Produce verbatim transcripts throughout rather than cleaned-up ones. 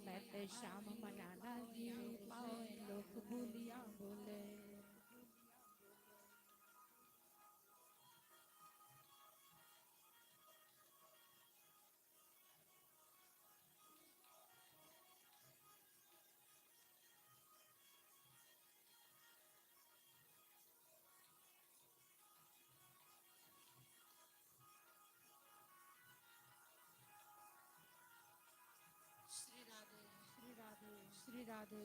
मैं ते श्याम मनाना जी, पावे लोक भूलिया बोले। श्री राधे, श्री राधे, श्री राधे, श्री राधे।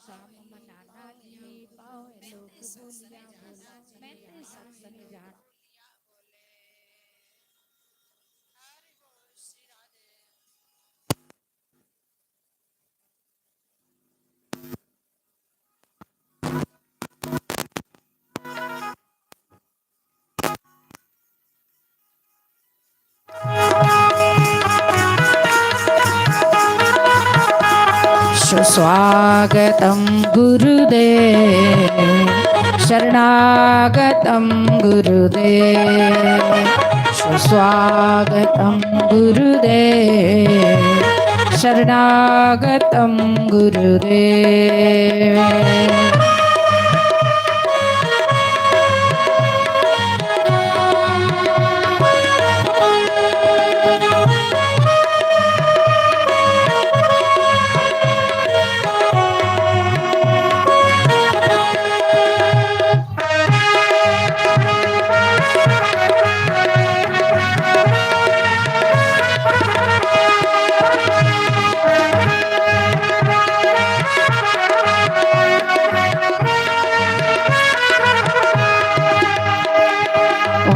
श्याम मनाना जी, पावे लोक भूलिया बोले। मैं ते सत्संग जाना। सुस्वागतं गुरुदेव, शरणागतं गुरुदेव, सुस्वागतं गुरुदेव, शरणागतं गुरुदेव।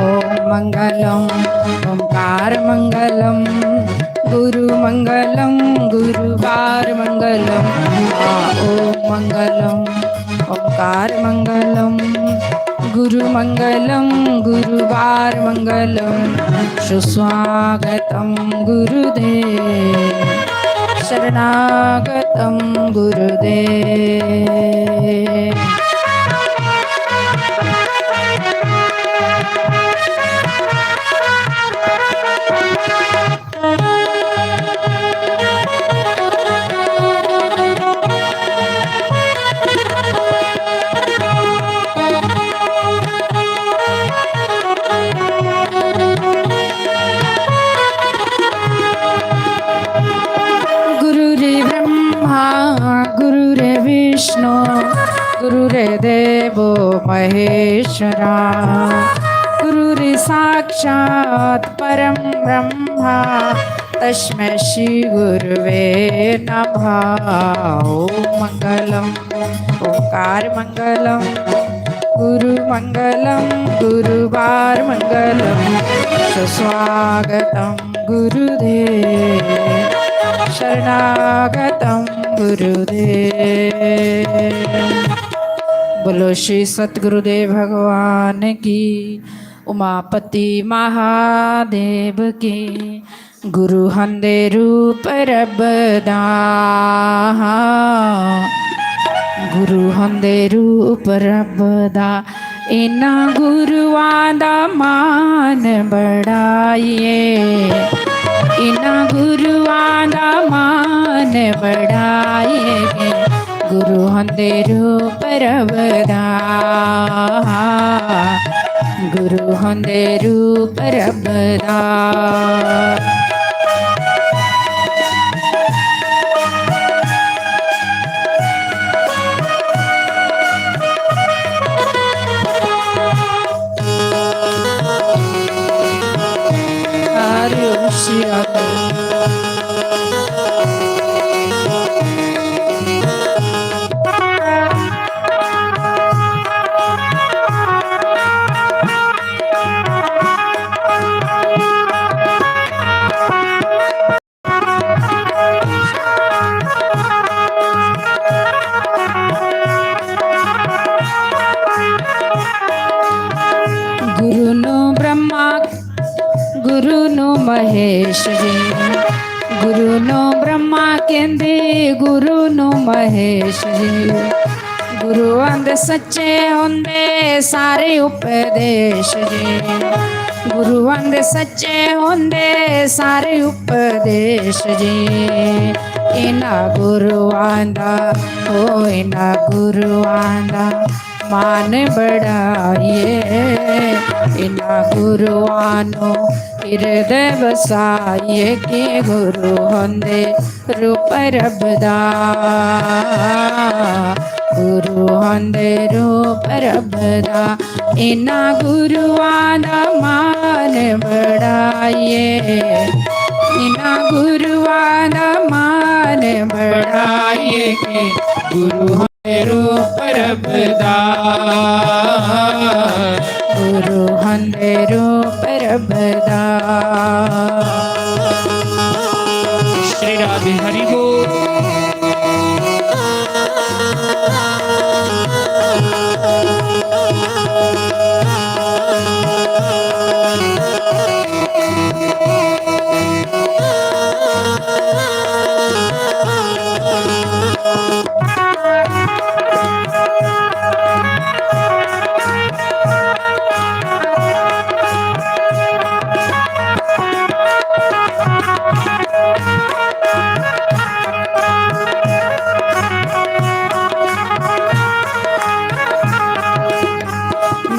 ॐ मङ्गलं, ओंकार मङ्गलं, गुरु मङ्गलं, गुरुवार मङ्गलं। ॐ मङ्गलं, ओंकार मङ्गलं, गुरु मङ्गलं, गुरुवार मङ्गलं, सुस्वागतं गुरुदेव, शरणागतं गुरुदेव। गुरुर्ब्रह्मा गुरुर्विष्णु गुरुर्देवो महेश्वरा। गुरुर्साक्षात् परं ब्रह्मा तस्मै श्री गुरुवे नमः। ॐ मङ्गलम्, ओंकार मङ्गलम्, गुरु मङ्गलम्, गुरुवार मङ्गलम्, सुस्वागतं गुरुदेव, शरणागतं गुरुदेव। बोलो श्री सतगुरुदेव भगवान की, उमापति महादेव की। गुरु होंदे रूप रब दा, गुरु होंदे रूप रब दा, इन्ना गुरुआं दा मान बढ़ाइए, इन्ना गुरुआं दा मान बढ़ाइए। गुरु होंदे रूप रब दा, गुरु होंदे रूप रब दा। हरि ओम श्री राधे। गुरु नु ब्रह्मा, गुरु नु जी। गुरु नो ब्रह्मा केंदे, गुरु नो महेश जी। गुरु आंदे सच्चे होंदे सारे उपदेश जी। गुरु आंदे सच्चे होंदे सारे उपदेश जी। इना गुरुआं दा, ओ इना गुरुआं दा मान बढ़ाइए। इना गुरुआं नो हिरदय बसाइए कि गुरु होंदे रूप रब दा, गुरु होंदे रूप रब दा। इना गुरुआं दा मान बढ़ाइए, इना गुरुआं दा मान बढ़ाइए कि गुरु रूप रब दा, गुरु हंदे रूप रब दा। श्री राधे हरि बोल।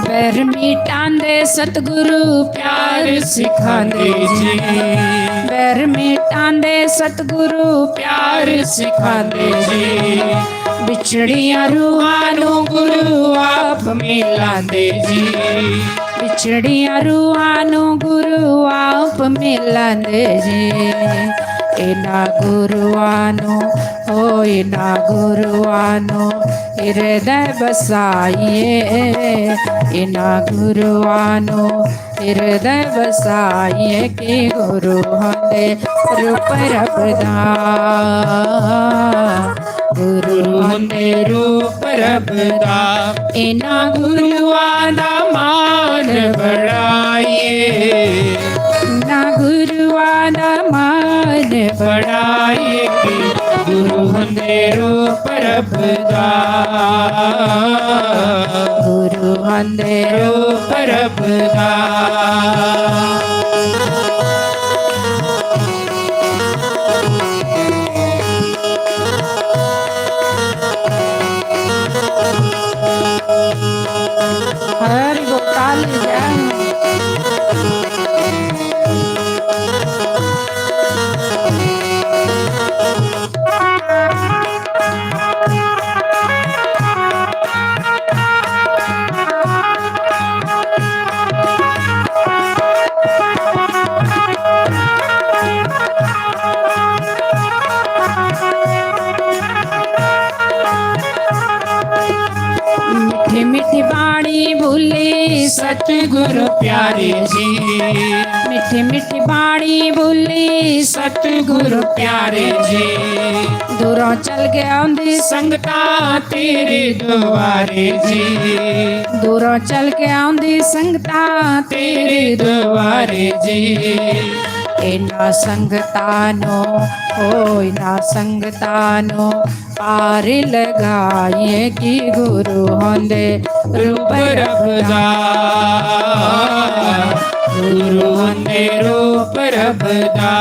बैर मिटांदे सतगुरु प्यार सिखांदे जी। बैर मिटांदे सतगुरु प्यार सिखांदे जी। बिछड़ियां रूहां नू गुरु आप मिलांदे जी। बिछड़ियां रूहां नू गुरु आप मिलांदे जी। इना गुरुआं नू, ओ इना गुरुआं नू हिरदय बसाइए। इना गुरुआं नू हिरदय बसाइए कि गुरु होंदे रूप रब दा, गुरु होंदे रूप रब दा। इना गुरुआं दा मान बढ़ाइए, इना गुरुआं दा मान बढ़ाइए कि गुरु होंदे रूप रब दा, गुरु होंदे रूप रब दा। हरि बोल, ताली बजाओ। मीठी मीठी बाणी बोली सतगुरु प्यारे जी। मीठी मीठी बाणी बोली सतगुरु प्यारे जी। दूरों चल के आंदी संगतां तेरे द्वारे जी। दूरों चल के आंदी संगतां तेरे द्वारे जी। इना संगतां नू, ओ इना संगतां नू पार लगाइए कि गुरु होंदे रूप रब दा, गुरु होंदे रूप रब दा।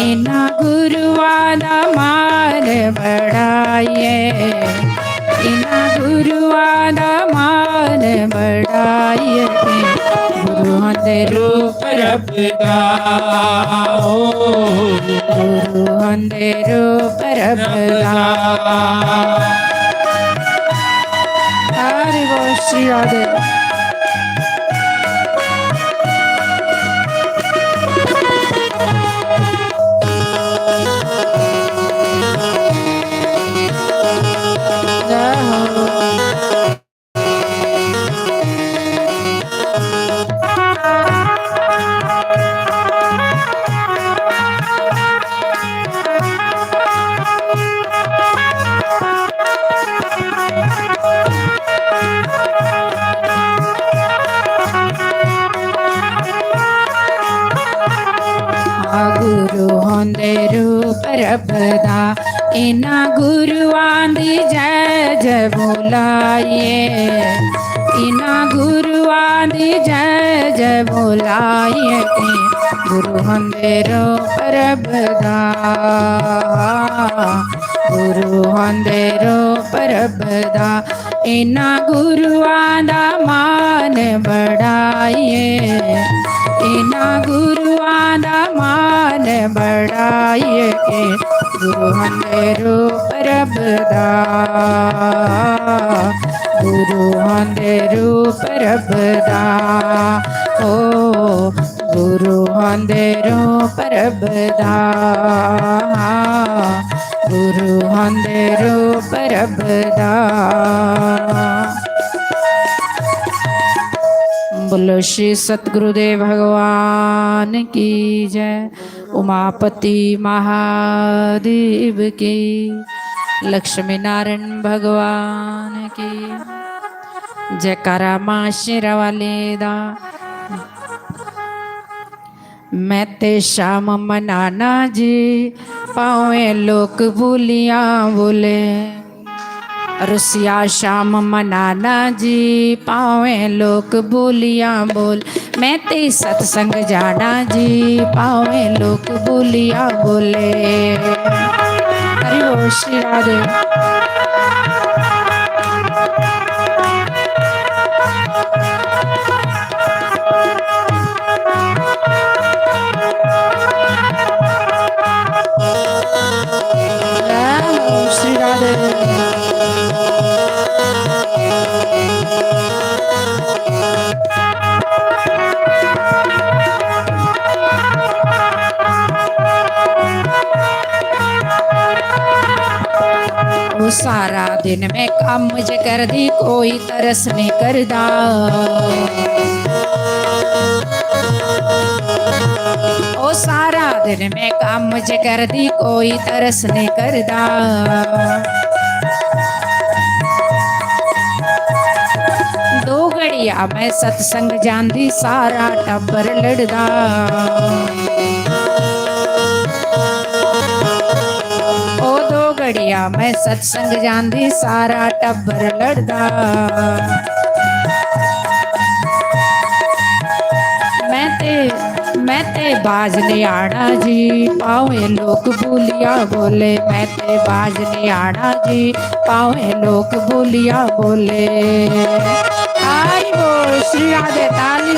इना गुरुआं दा मान बढ़ाइए, इना गुरुआं दा मान बढ़ाइए कि गुरु होंदे रूप रब दा, ओ गुरु होंदे रूप रब दा। हरि बोल श्री राधे। जय हो। गुरु होंदे रूप रब दा, इन्हां गुरुआं दी जय जय बुलाइए। इन्हां गुरुआं दी जय जय बुलाइए। गुरु होंदे रूप रब दा, गुरु होंदे रूप रब दा, इन्हां गुरुआं दा मान बढ़ाइए। इन्हां गुरुआं दा मान बढ़ाइए। गुरु होंदे रूप रब दा, गुरु होंदे रूप रब दा, ओ गुरु होंदे रूप रब दा, गुरु होंदे रूप रब दा। बोलो श्री सतगुरुदेव भगवान की जय, उमापति महादेव की, लक्ष्मी नारायण भगवान की। जयकारा माँ शेरा वाले दा। मैं ते शाम मनाना जी, भावें लोक बोलियां बोले। रुसिया शाम मनाना जी, भावें लोक बोलियां बोल। मैं ते सत्संग जाना जी, भावें लोक बोलियां बोले। हरि बोल श्री राधे। श्री राधे। ओ सारा दिन मैं काम ज करदी, कोई तरस नहीं करदा। ओ सारा दिन मैं काम ज करदी, कोई तरस नहीं करदा। दो घड़िया मैं सत्संग जांदी, सारा टब्बर लड़दा। ओ दो घड़िया मैं सत्संग जांदी, सारा टब्बर लड़दा। मैं ते, मैं ते बाज नहीं आना जी, भावें लोक बोलिया बोले। मैं ते बाज नहीं आना जी, भावें लोक बोलिया बोले। हरि बोल श्री राधे। ताली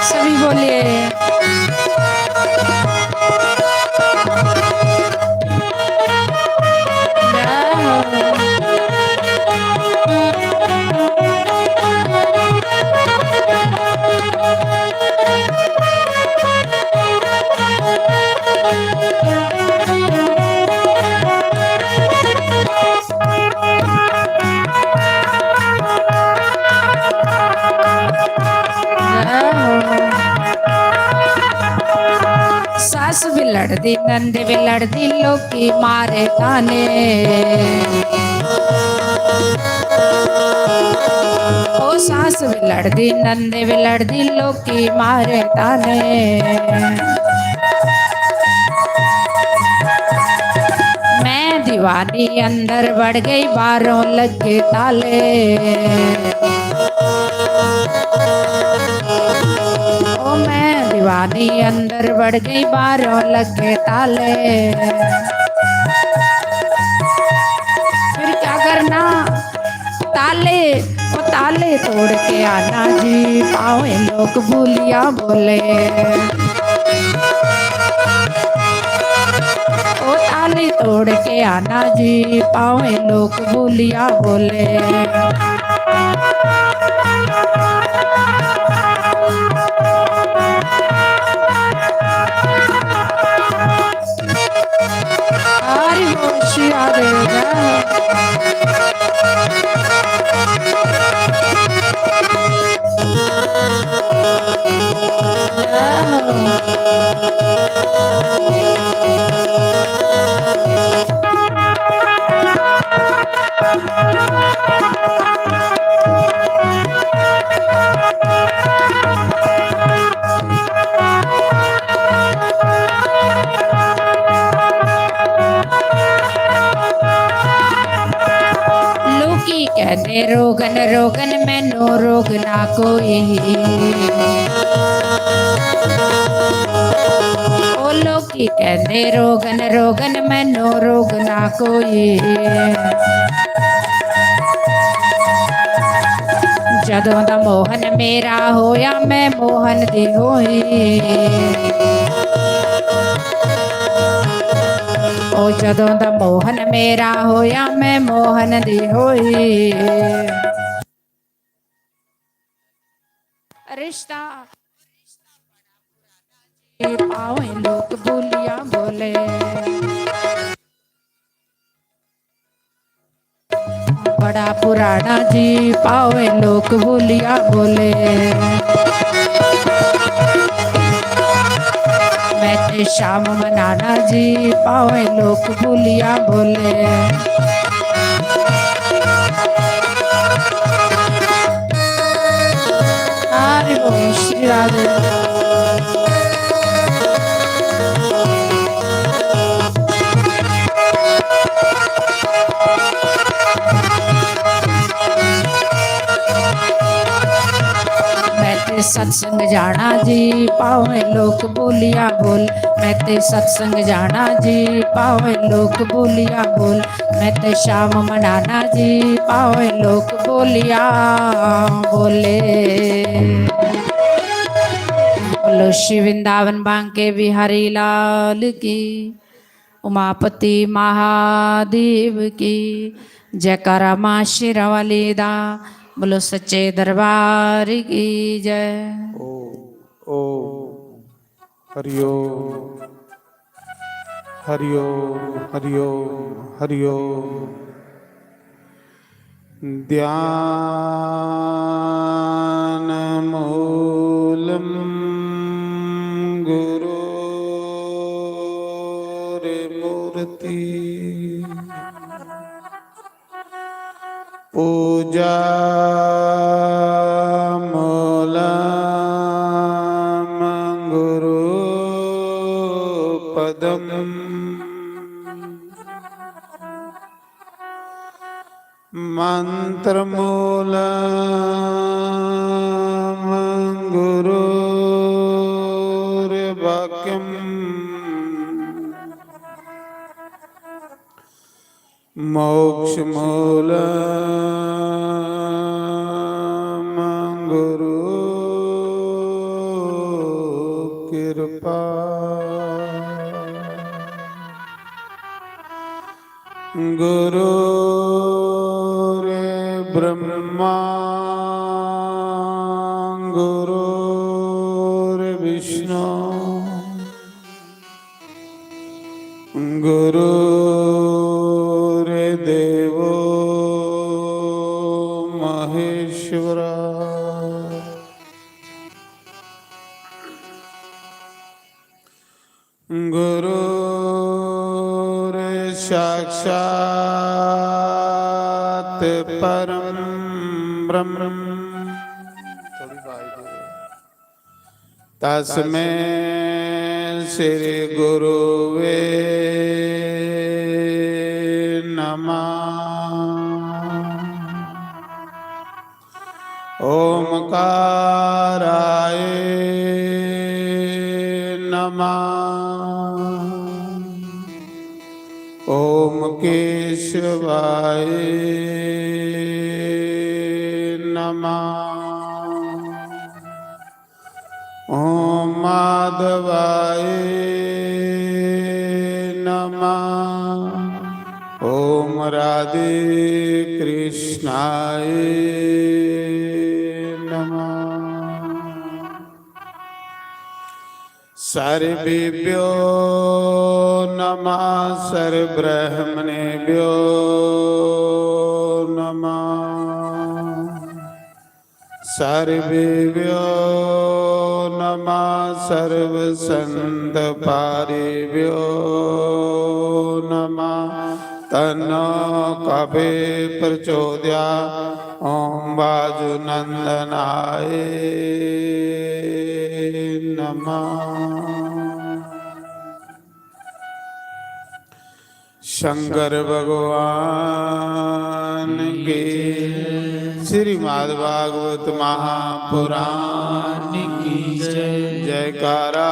सभी बोलिए। सास भी लड़दी, नंद भी लड़दी, लोकी मारे ताने। ओ सास भी लड़दी, नंद भी लड़दी, लोकी मारे ताने। मैं दीवानी अंदर बढ़ गई, बाहरों लगे ताले। ओ मैं दीवानी अंदर बढ़ गई, बाहरों लगे ताले। फिर क्या करना? ताले, ओ ताले तोड़ के आना जी, पावे लोग बोलिया बोले। ओ ताले तोड़ के आना जी, पावे लोग बोलिया बोले। हरि बोल श्री राधे। ਕਹਿੰਦੇ ਰੋਗਨ ਰੋਗਨ, ਮੈਨੂੰ ਰੋਗ ਨਾ ਕੋਈ। ਉਹ ਲੋਕੀ ਕਹਿੰਦੇ ਰੋਗਨ ਰੋਗਨ, ਮੈਨੂੰ ਰੋਗ ਨਾ ਕੋਈ। ਜਦੋਂ ਦਾ ਮੋਹਨ ਮੇਰਾ ਹੋਇਆ, ਮੈਂ ਮੋਹਨ ਦੀ ਹੋਈ। ਉਹ ਜਦੋਂ ਦਾ ਮੋਹਨ ਮੇਰਾ ਹੋਇਆ, ਮੈਂ ਮੋਹਨ ਦੀ ਹੋਈ। ਰਿਸ਼ਤਾ ਪਾਵੇਂ ਲੋਕ ਬੋਲੀਆਂ ਬੋਲੇ। ਬੜਾ ਪੁਰਾਣਾ ਜੀ, ਪਾਵੇਂ ਲੋਕ ਬੋਲੀਆਂ ਬੋਲੇ। ਮੈਂ ਤੇ ਸ਼ਾਮ ਮਨਾਣਾ ਜੀ, ਪਾਵੇਂ ਲੋਕ ਬੋਲੀਆਂ ਬੋਲੇ। हरि बोल श्री राधे। मैं ते सत्संग जाना जी, पावे लोक बोलिया बोल। मैं ते सत्संग जाना जी, पावे लोक बोलिया बोल। मैं ते श्याम मनाना जी, पावे लोक बोलिया बोले। बोलो श्री वृंदावन बांके बिहारी लाल की, उमापति महादेव की। जयकारा माँ शेरां वाली दा। बोलो सच्चे दरबार की जय। ओ, ओ। हरि ओम, हरि ओम, हरि ओम, हरि ओम। ध्यानमूलं गुरोर्मूर्ति। पूजा मूलं गुरु पदम। मंत्र मूलं गुरुर्वाक्यम। मोक्ष मूलं गुरु कृपा। गुरुर्ब्रह्मा गुरुर्विष्णु गुरुर्देवो महेश्वरा। गुरुर्साक्षात् परं ब्रह्म। तस्मै श्री गुरुवे नमः। ओमकाराय नमः। ओम केशवाय नमः। ओम माधवाय नमः। ओम राधे कृष्णाय नमः। सर्वेभ्यो नमः, सर्वब्रह्मणेभ्यो नमः। सर्वेभ्यो नमः, सर्वसंतपारेभ्यो नमः। तन्नो कवे प्रचोदया, ओम वायुनंदनाय नमः। शंकर भगवान की, श्रीमद् भागवत महापुराण की जय। जयकारा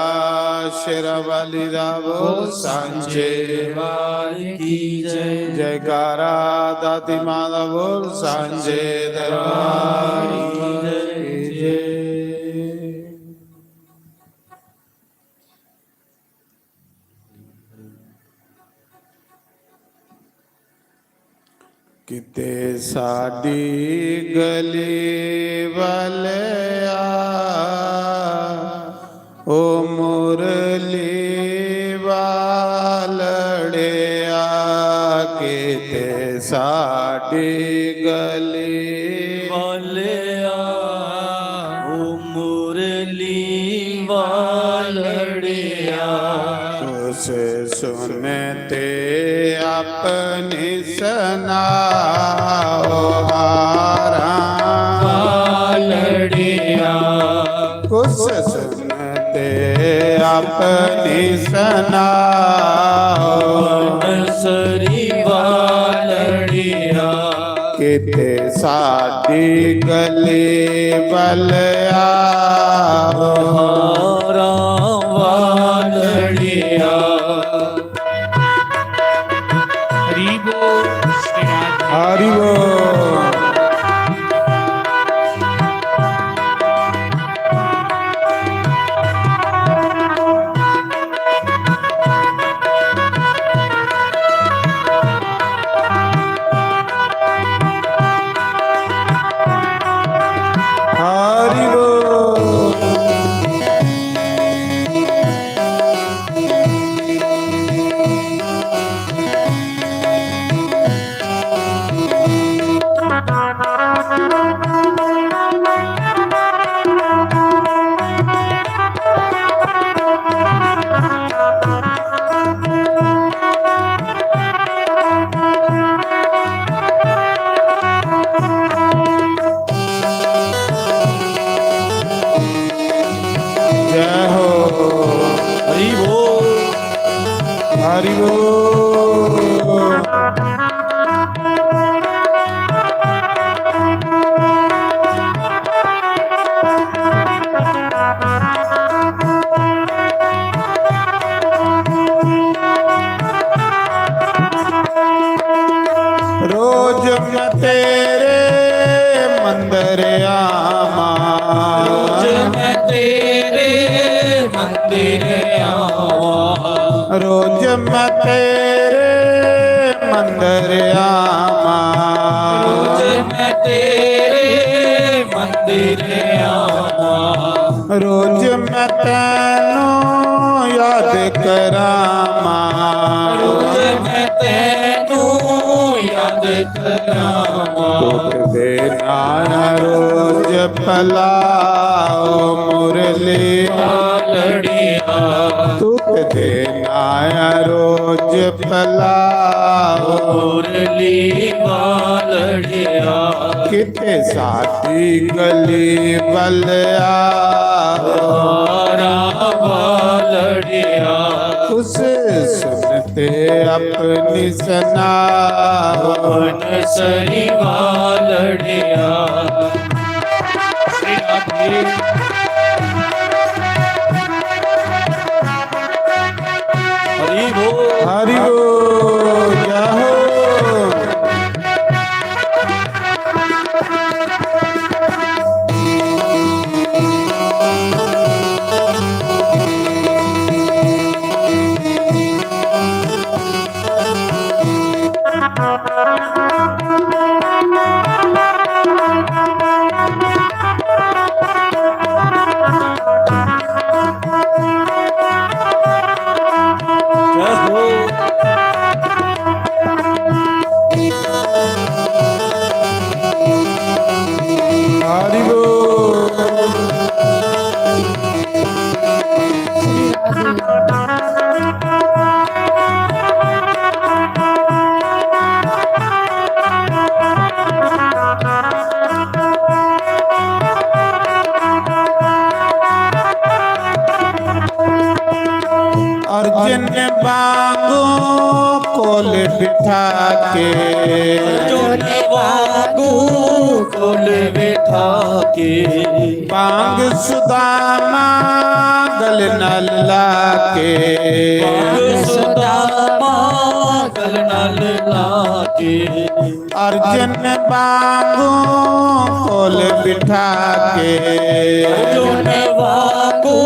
शेरावाली दा बोल सांचे दरबार की जय। जयकारा दाती माँ दा बोल सांचे दरबार की जय। किते साडी गली वालिया, ओ मुरली वालड़िया, किते साडी गली वालिया, ओ मुरली वालड़िया। कुस सुनते अपनी सनाओ हारा वालड़िया। कुस सुनते अपनी सनाओ नसरी वालड़िया। किते साडी गली बलिया हारा वालड़िया। हरि बोल, श्री राधे। हरि बोल। हरि बोल। जय हो। हरि बोल। हरि बोल। रोज मैं तेरे मंदिर आवा। रोज मैं तेरे मंदिर आवा। रोज मैं तेरे मंदिर आवा। रोज मैं तेरे मंदिर आवा। रोज मैं तैनू याद करावा। रोज मैं तैनू याद करावा। तुत दे नाया रोज पलाओ मुरली वालड़िया। तुत दे नाया रोज पलाओ मुरली वालड़िया। किते साडी गली बलिया हारा वालड़िया। कुस सुनते अपनी सनाओ नसरी वालड़िया। हरि बोल। हरि बोल, जय हो। जय हो। वांगू कोल बिठा के, अर्जुन वांगू कोल बिठा के, बांग सुदामा गल नाल लाके, बांग सुदामा गल नाल लाके, अर्जुन वांगू कोल बिठा के, अर्जुन वांगू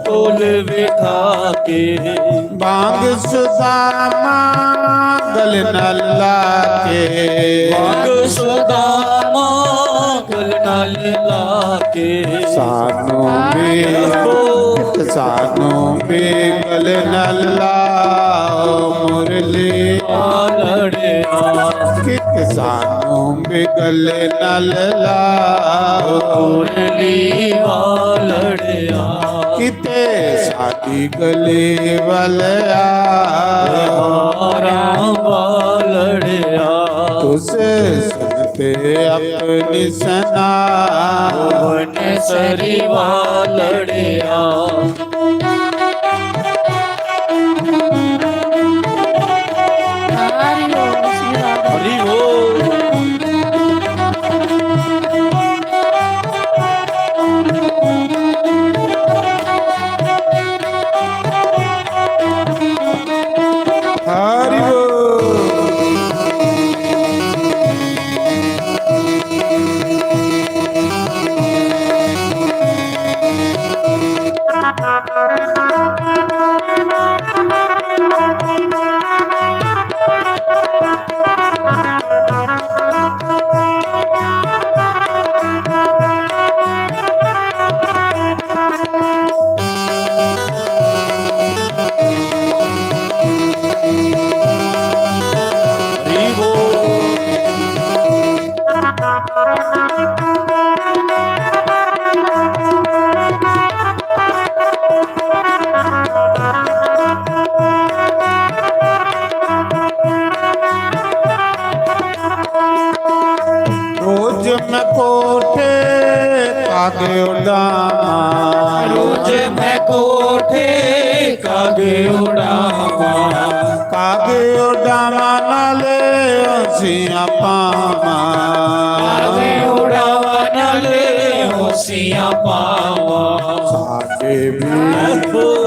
कोल बिठा के, बांग सुदामा गल नाल लाके, बांग सुदामा गल नाल लाके, सानू भी, सानू भी गल नाल लाओ मुरली वालड़िया, कित सानू भी गल नाल लाओ मुरली वालड़िया, किते साडी गली वाल आओ। वालड़िया, तुस सुनते अपनी सना, भुवन सरी वालड़िया। हरि बोल। हरि बोल। रोज मैं कोठे कागे उड़ावां, रोज मैं कोठे कागे उड़ावां, कागे उड़ावां नाले होसियां पावां, कागे उड़ावां नाले होसियां पावां। साडे भी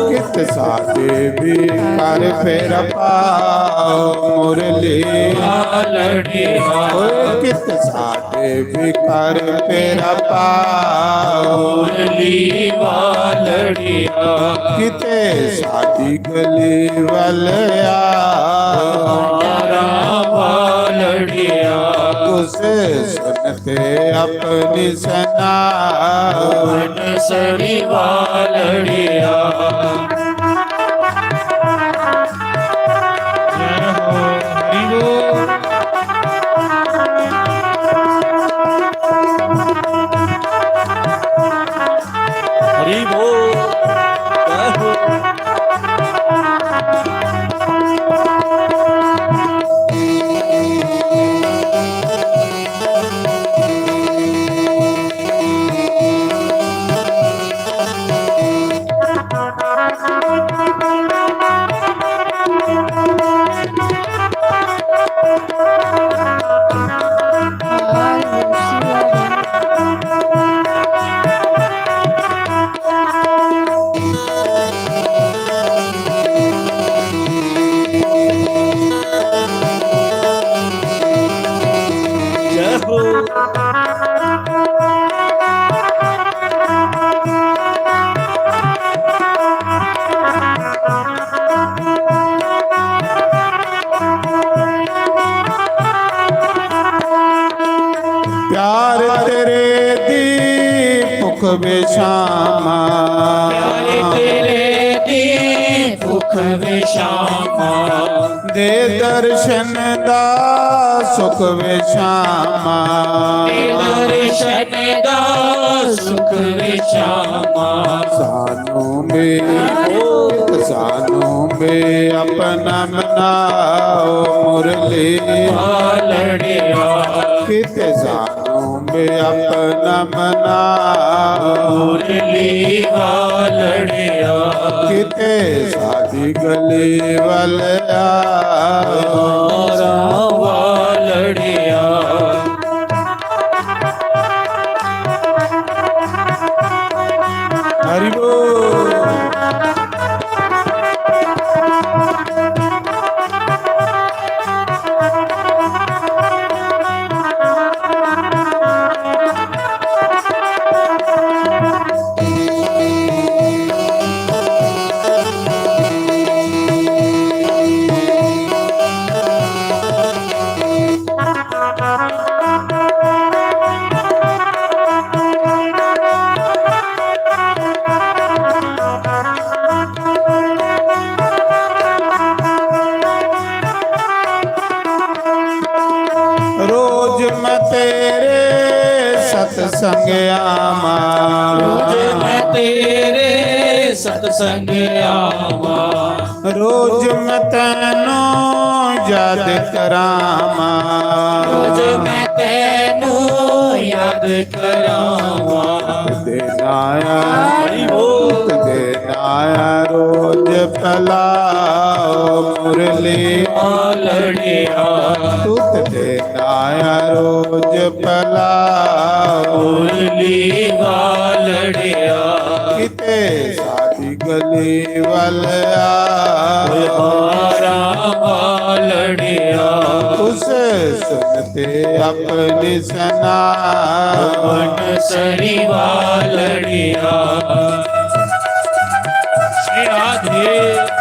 कित साडे भी कर फेर पाओ मुरली वालड़िया, ओए कित साडे भी कर फेर पाओ मुरली वालड़िया, किते साडी गली वाल आओ। वालड़िया, तुस सुनते अपनी सना, भुवन सरी वालड़िया। जय हो, हरि बोल। हरि बोल। जय हो। जय हो। प्यार तेरे दी भुख विशामा, प्यार तेरे दी भुख विशामा, दे दर्शन दा सुख विशामा, दे दर्शन दा सुख विशामा। सानू भी, सानू भी अपना मनाओ मुरली वालड़िया, किते सानू अपना मना मुरली वालड़िया, किते सादी गली वालया, वालड़िया। हरि बोल। रोज मैं तेरे सत्संग आवा, रोज मैं तेरे सत्संग आवा, रोज मैं तैनू याद करावा, रोज मैं तैनू याद करावा। देना आया, हरि बोल। देना आया रोज पलाओ मुरली वालड़िया, तुत देना आया रोज पलाओ मुरली वालड़िया। किते सादी गली वालया, हारा वालड़िया। उस सुनते अपनी सना, मन सरी वालड़िया। श्री राधे।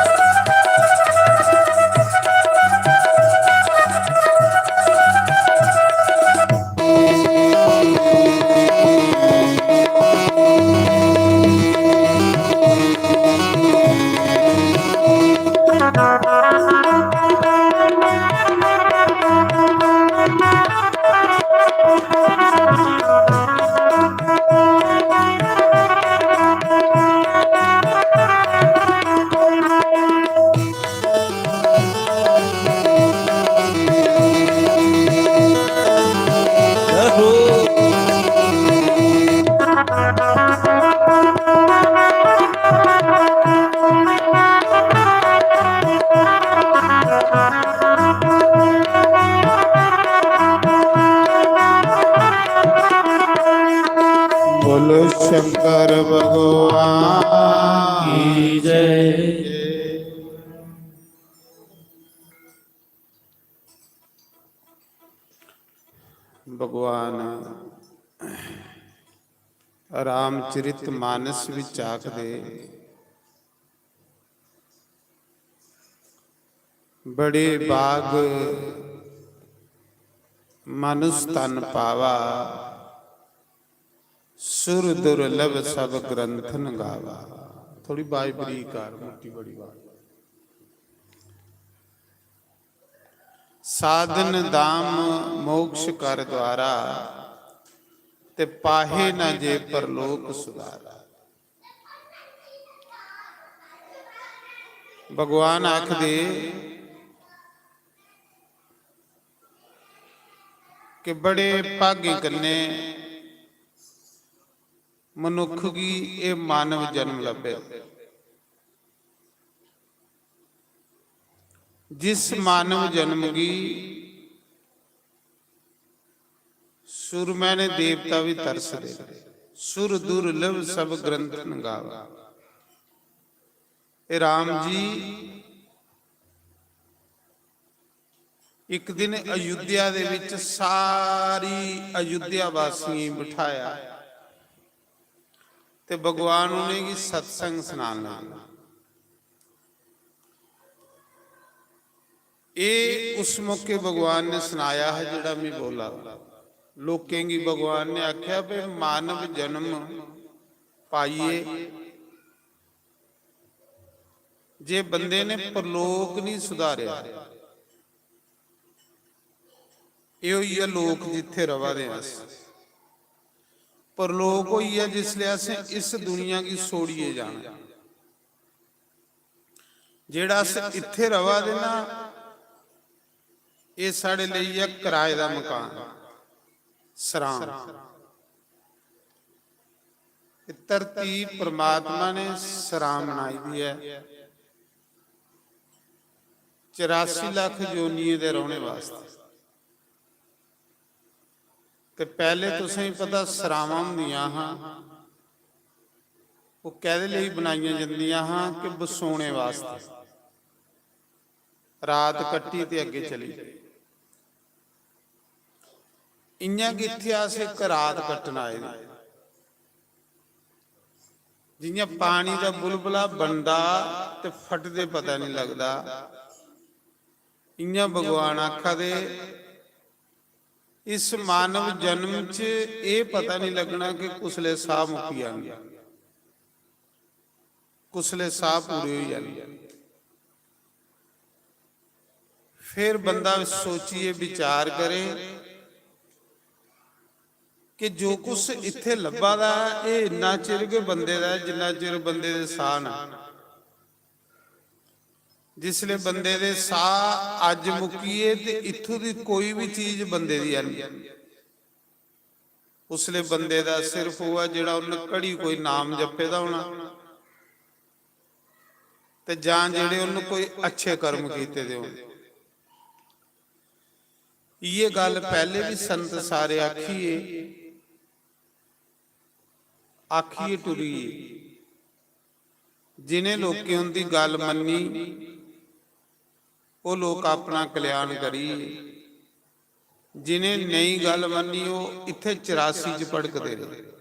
बोलो शंकर भगवान की जय। भगवान रामचरित मानस विच आखदे, बड़े भाग मानुष तन पावा, सुर दुर्लभ सब ग्रंथन गावा। थोड़ी बाज बरीक कर, मोटी बड़ी बाज। साधन धाम मोक्ष कर द्वारा, ते पाहे न जे परलोक सुधारा। भगवान आखदे कि बड़े भागें कन्नै मनुक्ख गी एह् मानव जन्म लब्भे। जिस मानव जन्म गी सुरमैने देवता भी तरसदे, सुर दुर्लभ सब ग्रंथन गावा। ए राम जी, इक दिन अयोध्या दे विच सारी अयोध्या वासियें गी बिठाया ते भगवान उ'नेंगी सत्संग सनान लगे। एह् उस मौके भगवान ने सनाया हा जेह्ड़ा मैं बोला। लोकें गी भगवान ने आख्या, "भाई, मानव जन्म पाइयै जे बंदे ने परलोक नहीं सुधारेआ, एह् होई गेआ लोक जित्थै रवा दे आं अस। परलोक होई गेआ जिसलै असें इस दुनिया गी छोड़ियै जाना। जेह्ड़ा अस इत्थै रवा दे ना, एह् साढ़े लेई ऐ कराए दा मकान, सराम।" कि धरती परमात्मा ने सरां बनाई दी ऐ चरासी लक्ख योनियें दे रौह्ने वास्तै। ते पैह्ले तुसेंगी पता, सरावां होंदियां हां, ओह् कैह्दे लेई बनाइयां जंदियां हां? कि बसोने वास्तै। रात कट्टी ते अग्गें चली गे। इ'यां गै इत्थै अस इक रात कट्टन आए दे। जि'यां पानी दा बुलबुला बनदा ते फटदे पता निं लगदा, इ'यां भगवान आखा दे, इस मानव जन्म च एह् पता निं लग्गना कि कुसलै साह् मुक्की जाने, कुसलै साह् पूरे होई जाने। फिर बंदा सोचियै विचार करे कि जो कुछ इत्थै लब्भा दा ऐ, एह् इन्ना चिर गै बंदे दा ऐ, जिन्ना चिर बंदे दे साह् न। जिसलै बंदे दे साह् अज्ज मुक्की गे ते इत्थूं दी कोई बी चीज बंदे दी है निं। उसलै बंदे दा सिर्फ ओह् ऐ जेह्ड़ा उन्न घड़ी कोई नाम जप्पे दा होना ते जां जेह्ड़े उन्न कोई अच्छे कर्म कीते दे होन। इ'यै गल्ल पैह्ले बी संत सारे आखियै, आखियै टुरी गे। जिनें लोकें उं'दी गल्ल मन्नी, ओह् लोक अपना कल्याण करी गे। जिनें नेईं गल्ल मन्नी, ओह् इत्थै चरासी च भड़कदे रेह्।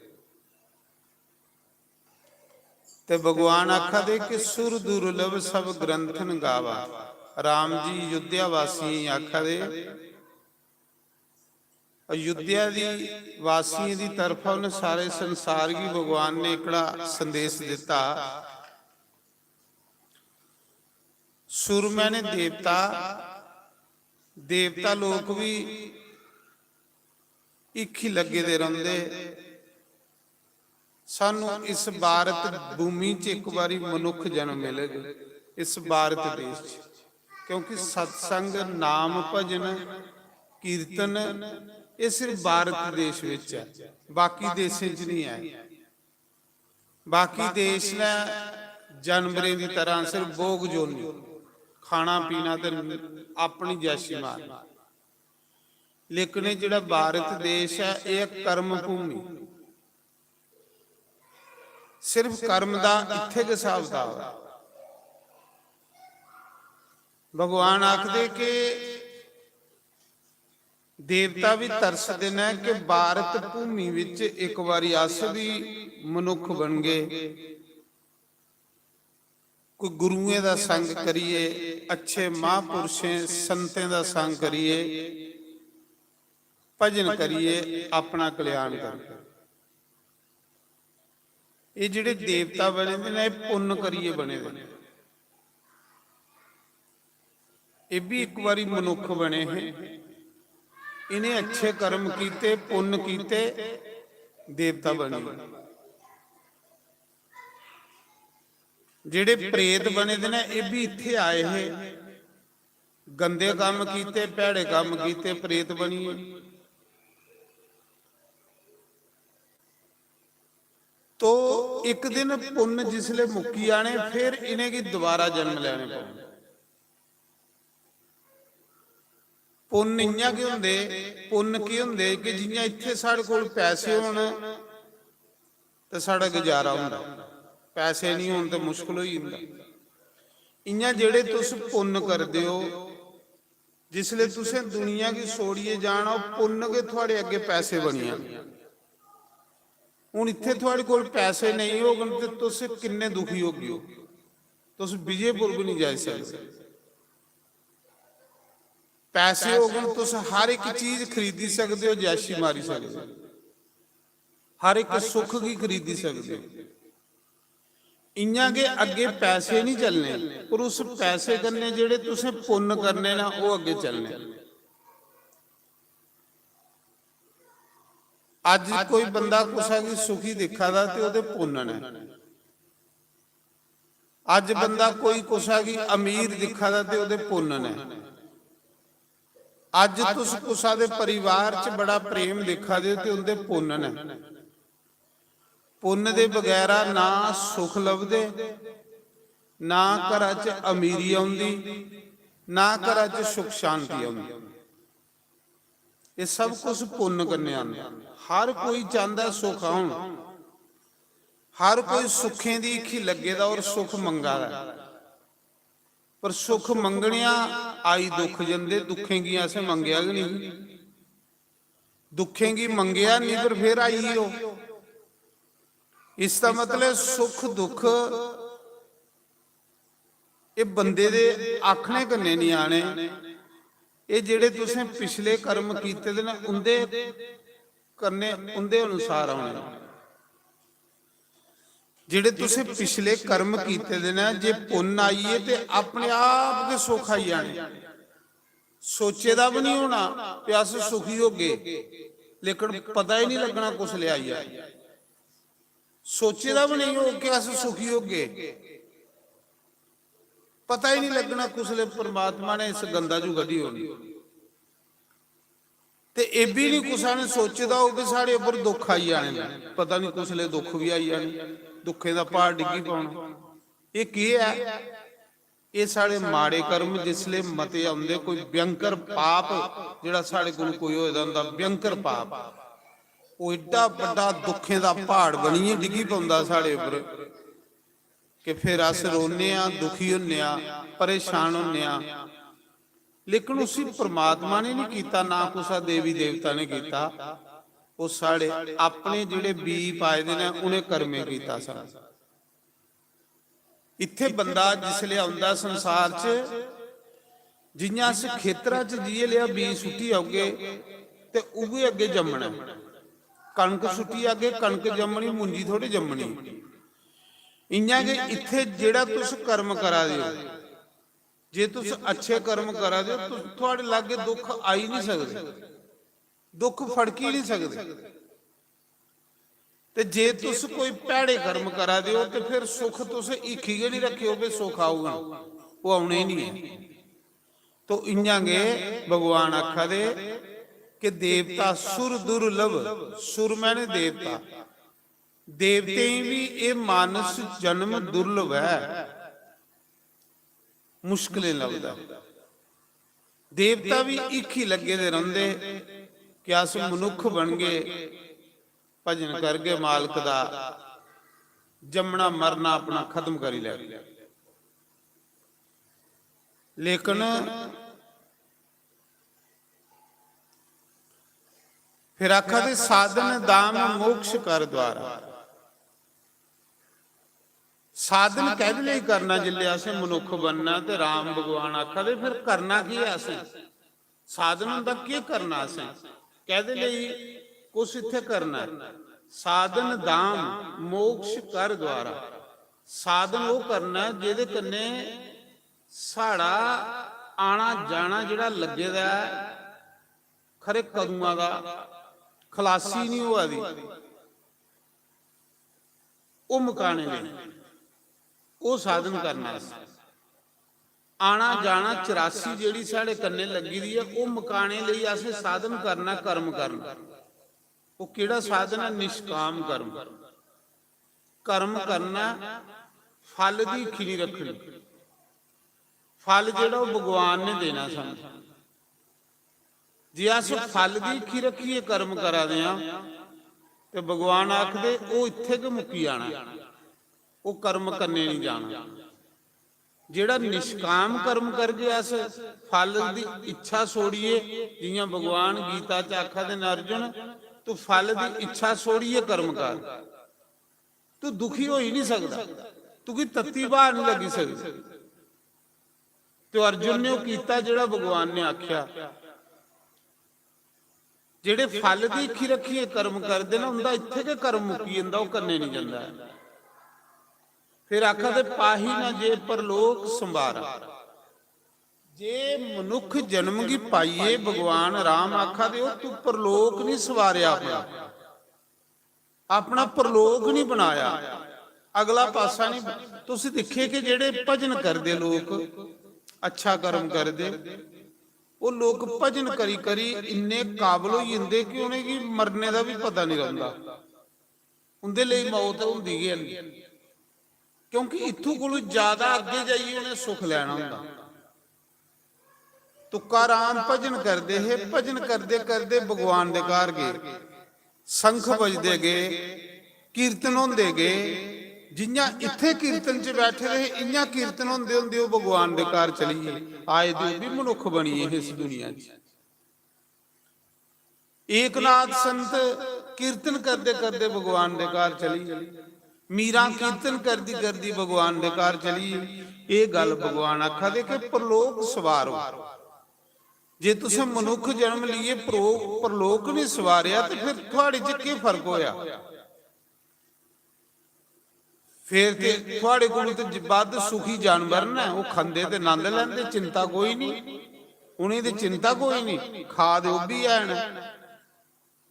ते भगवान आखा दे कि सुर दुर्लभ सब ग्रंथन गावा। राम जी अयोध्या वासियें गी आखा दे, अयोध्या दी वासियें दी तरफा उ'नें सारे संसार गी भगवान ने एकड़ा संदेश दित्ता। सुर मैंने देवता, देवता लोक भी हिक्खी लग्गे दे रौंह्दे। सानू इस भारत भूमि च इक बारी मनुक्ख जन्म मिलग, इस भारत देश च, क्योंकि सत्संग, नाम, भजन, कीर्तन, एह् सिर्फ भारत देश विच ऐ, बाकी देशें च नहीं ऐ। बाकी देश ने जानवरें दी तरह सिर्फ भोग जोनी, खाना पीना ते अपनी जैशी मारनी। लेकिन एह् जेह्ड़ा भारत देश ऐ, एह् ऐ कर्म भूमि। सिर्फ कर्म दा इत्थै गै स्हाब कताब ऐ। भगवान आखदे कि देवता भी तरसदे न कि भारत भूमि विच इक बारी अस भी मनुक्ख बनगे, कोई गुरुएं दा संग करियै, अच्छे महापुरुषें, संतें दा संग करियै भजन करियै अपना कल्याण करगे। एह् जेह्ड़े देवता बने दे न, एह् पुन्न करियै बने दे न। एह् बी इक बारी मनुक्ख बने हे, इ'नें अच्छे कर्म कीते, पुन्न कीते, देवता बने। जेह्ड़े प्रेत बने दे न, एह् बी इत्थै आए हे, गंदे कम्म कीते, भैड़े कम्म कीते, प्रेत बनियै। तो इक दिन पुन्न जिसले मुक्की जाने, फिर इ'नेंगी दोबारा जन्म लैने पौने। पुन्न इ'यां गै होंदे, पुन्न केह् होंदे कि जि'यां इत्थै साढ़े कोल पैसे होन ते साढ़ा गुजारा होंदा, पैसे निं होन ते मुश्कल होई जंदा। इ'यां जेह्ड़े तुस पुन्न करदे ओ, जिसलै तुसें दुनिया गी छोड़ियै जाना, ओह् पुन्न गै थुआढ़े अग्गें पैसे बनी जाने। हून इत्थै थुआढ़े कोल पैसे नेईं होङन ते तुस किन्ने दुखी होगे ओ, तुस विजयपुर बी निं जाई सकदे। पैसे होङन, तुस हर इक चीज खरीदी सकदे ओ, जैशी मारी सकदे ओ, हर इक सुख गी खरीदी सकदे ओ। इ'यां गै अग्गें पैसे निं चलने, पर उस पैसे कन्नै जेह्ड़े तुसें पुन्न करने न, ओह् अग्गें चलने। अज्ज कोई बंदा कुसै गी सुखी दिक्खा दा ते ओह्दे पुन्न न। अज्ज बंदा कोई कुसै गी अमीर दिक्खा दा ते ओह्दे पुन्न न। अज्ज तुस कुसै दे परिवार च बड़ा प्रेम दिक्खा दे ओ ते उं'दे पुन्न न। पुन्न दे बगैरा ना सुख लभदे, ना घरा च अमीरी औंदी, ना घरा च सुख शांति औंदी। एह् सब कुछ पुन्न कन्नै आंदा। हर कोई चांह्दा सुख औन, हर कोई सुखें दी हीखी लग्गे दा और सुख मंगा दा ऐ। पर सुख मंगनेआ आई दुख जंदे, दुखें गी असें मंगेआ गै निं। दुखें गी मंगेआ निं, पर फिर आई गे ओह्। इसदा मतलब सुख दुख एह् बंदे दे आखने कन्नै निं आने, एह् जेह्ड़े तुसें पिछले कर्म कीते दे न, उं'दे कन्नै, उं'दे अनुसार औने। जेह्ड़े तुसें पिछले कर्म कीते दे न, जे पुन्न आई गे ते अपने आप गै सुख आई जाने। सोचे दा बी निं होना कि अस सुखी होगे, लेकिन पता ही निं लग्गना कुसलै आई जाए। सोचे दा बी नेईं होग कि अस सुखी होगे, पता ही निं लग्गना कुसलै परमात्मा ने इस गंदा चू कड्ढी ओड़नी। ते एह् बी निं कुसै ने सोचे दा होग कि साढ़े उप्पर दुख आई जाने न, पता निं कुसलै दुख बी आई जाने, दुक्खें दा प्हाड़ डिग्गी पौना। एह् केह् ऐ? एह् साढ़े माड़े कर्म जिसलै मते औंदे, कोई भयंकर पाप जेह्ड़ा साढ़े कोल कोई होए दा होंदा, भयंकर पाप, ओह् एड्डा बड्डा दुक्खें दा प्हाड़ बनियै डिग्गी पौंदा साढ़े उप्पर कि फिर अस रोन्ने आं, दुखी होन्ने आं, परेशान होन्ने आं। लेकिन उसी परमात्मा ने निं कीता, ना कुसै देवी देवता ने कीता, ओह् साढ़े अपने जेह्ड़े बीऽ पाए दे न, उ'नें कर्में कीता साढ़ा। इत्थै बंदा जिसलै औंदा संसार च, जि'यां अस खेतरा च जि'यै लेआ बीऽ सुट्टी औगे ते उ'ऐ अग्गें जम्मना। कनक सुट्टी औगे, कनक जम्मनी, मुंजी थोड़ी जम्मनी। इ'यां गै इत्थै जेह्ड़ा तुस कर्म करा दे ओ, जे तुस अच्छे कर्म करा दे ओ, तुस, थुआढ़े लाग्गै दुख आई निं सकदे, दुख फड़की निं सकदे। ते जे तुस कोई भैड़े कर्म करा दे ओ, ते फिर सुख तुस हीखी गै निं रक्खेओ कि सुख औङन, ओह् औने निं ऐ। तो इ'यां गै भगवान आखा दे कि देवता सुर दुर्लभ, सुर मैने देवता, देवतें गी बी एह् मानस जन्म दुर्लभ ऐ, मुश्कलें लभदा। देवता बी हीखी लग्गे दे रौंह्दे कि अस मनुक्ख बनगे, भजन करगे मालक दा, जम्मना मरना अपना खत्म करी लैगे। लेकिन फिर आखा दे, साधन दाम मोक्ष कर द्वारा। साधन कैह्दे लेई करना? जिसलै असें मनुक्ख बनना ते राम भगवान आखा दे, फिर करना केह् ऐ असें? साधन होंदा केह् करना असें? कैह्दे लेई? कुस इत्थै करना ऐ? साधन दाम मोक्ष कर द्वारा। साधन ओह् करना ऐ जेह्दे कन्नै साढ़ा आना जाना जेह्ड़ा लग्गे दा ऐ, खरे कदुआं दा, खलासी निं होआ दी, ओह् मकाने लेई, ओह् साधन करना असें। आना जाना चरासी जेह्ड़ी साढ़े कन्नै लग्गी दी ऐ, ओह् मकाने लेई असें साधन करना, कर्म करना। ओह् केह्ड़ा साधन ऐ? निष्काम कर्म। कर्म करना, फल दी हीखी निं रक्खनी। फल जेह्ड़ा ओह् भगवान ने देना सानूं। जे अस फल दी हीखी रक्खियै कर्म करा दे आं, ते भगवान आखदे, "ओह् इत्थै गै मुक्की जाना, ओह् कर्म करने निं जाना।" जेह्ड़ा निष्काम कर्म करगे अस, फल दी इच्छा छोड़ियै, जि'यां भगवान गीता च आखा दे न, "अर्जुन, तू फल दी इच्छा छोड़ियै कर्म कर, तू दुखी होई निं सकदा, तुगी तत्ती ब्हाऽ निं लग्गी सकदी।" ते अर्जुन ने ओह् कीता जेह्ड़ा भगवान ने आखेआ। जेह्ड़े फल दी हीखी रक्खियै कर्म करदे न, उं'दा इत्थै गै कर्म मुक्की जंदा, ओह् करने निं जंदा ऐ। फिर आखा दे, "पाही ना जे परलोक संभारा।" जे मनुक्ख जन्म गी पाइयै भगवान राम आखा दे, "ओह् तू परलोक निं संभारेआ अपना, अपना परलोक निं बनाया, अगला पासा निं।" तुस दिक्खे कि जेह्ड़े भजन करदे लोक, अच्छा कर्म करदे, ओह् लोक भजन करी करी इन्ने काबल होई जंदे कि उ'नेंगी मरने दा बी पता निं रौंह्दा। उंदे लेई मौत होंदी गै नहीं, क्योंकि इत्थों कोलों ज्यादा अग्गे जाइयै उ'नें सुख लैना होंदा। तुकाराम भजन करदे हे, भजन करदे करदे भगवान दे घर गए, शंख बजदे गए, कीर्तन होंदे गए। जि'यां इत्थे कीर्तन च बैठे दे हे, इ'यां कीर्तन होंदे होंदे ओह् भगवान दे घर चली गे। आए दे ओह् बी मनुक्ख बनियै हे इस दुनिया च। एकनाथ संत कीर्तन करदे करदे भगवान दे घर चली गे। मीरा कीर्तन करदी करदी भगवान दे घर चली गेई। एह् गल्ल भगवान आखा दे कि परलोक सवारो। जे तुसें मनुक्ख जन्म लेइयै परो-, परलोक नहीं सवारेआ ते फिर थुआड़े च केह् फर्क होया? फिर ते थुआड़े कोल ते ज-, बद्ध सुखी जानवर न, ओह् खंदे ते नंद लैंदे, चिंता कोई नहीं, उ'नें ते चिंता कोई नहीं, खा दे ओह् बी हैन,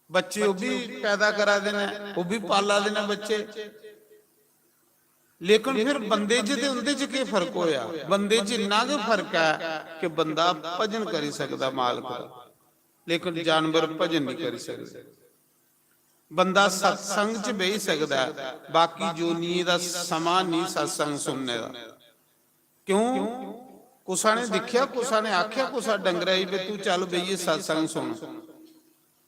बच्चे ओह् बी पैदा करा दे न, ओह् बी पाला दे न बच्चे। लेकिन फिर बंदे च ते उंदे च केह् फर्क होया? बंदे च इन्ना गै फर्क ऐ कि बंदा भजन करी सकदा मालक दा, लेकिन जानवर भजन नहीं करी सकदे। बंदा सत्संग च बेही सकदा ऐ, बाकी जोनियें दा समां नहीं सत्संग सुनने दा। क्यों? कुसा ने दिक्खेआ, कुसा ने आख्या, कुसा डंगरा गी, "बे तू चल बेहियै सत्संग सुन।"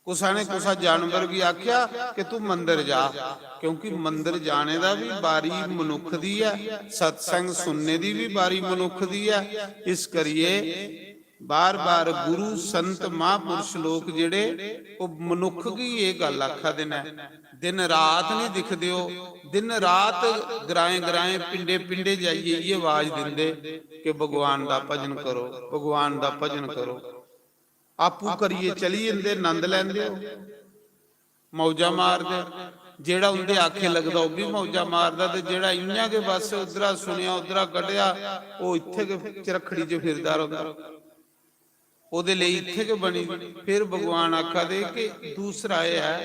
कुसा ने कुसा जानवर गी आख्या कि "तू मंदर जा", क्योंकि मंदर जाने दा भी बारी मनुक्ख दी ऐ, सत्संग सुनने दी भी बारी मनुक्ख दी ऐ। इस करिए बार-बार गुरु, संत, महापुरुष लोक जेह्ड़े, ओह् मनुक्ख गी एह् गल्ल आखा दे न, दिन रात नहीं दिखदे ओ, दिन रात ग्राएं-ग्राएं, पिंडे-पिंडे जाइयै इ'यै आवाज दिंदे कि "भगवान दा भजन करो, भगवान दा भजन करो।" आपूं करियै चली जंदे, नंद लैंदे ओ। मौजां मारदे। जेह्ड़ा उं'दे आखे लगदा, ओह् बी मौजां मारदा, ते जेह्ड़ा इ'यां गै बस उद्धरा सुनेआ, उद्धरा कड्ढेआ, ओह् इत्थै गै चरक्खड़ी च फिरदा रौंह्दा। ओह्दे लेई इत्थै गै बनी दी। फिर भगवान आखा दे कि दूसरा एह् ऐ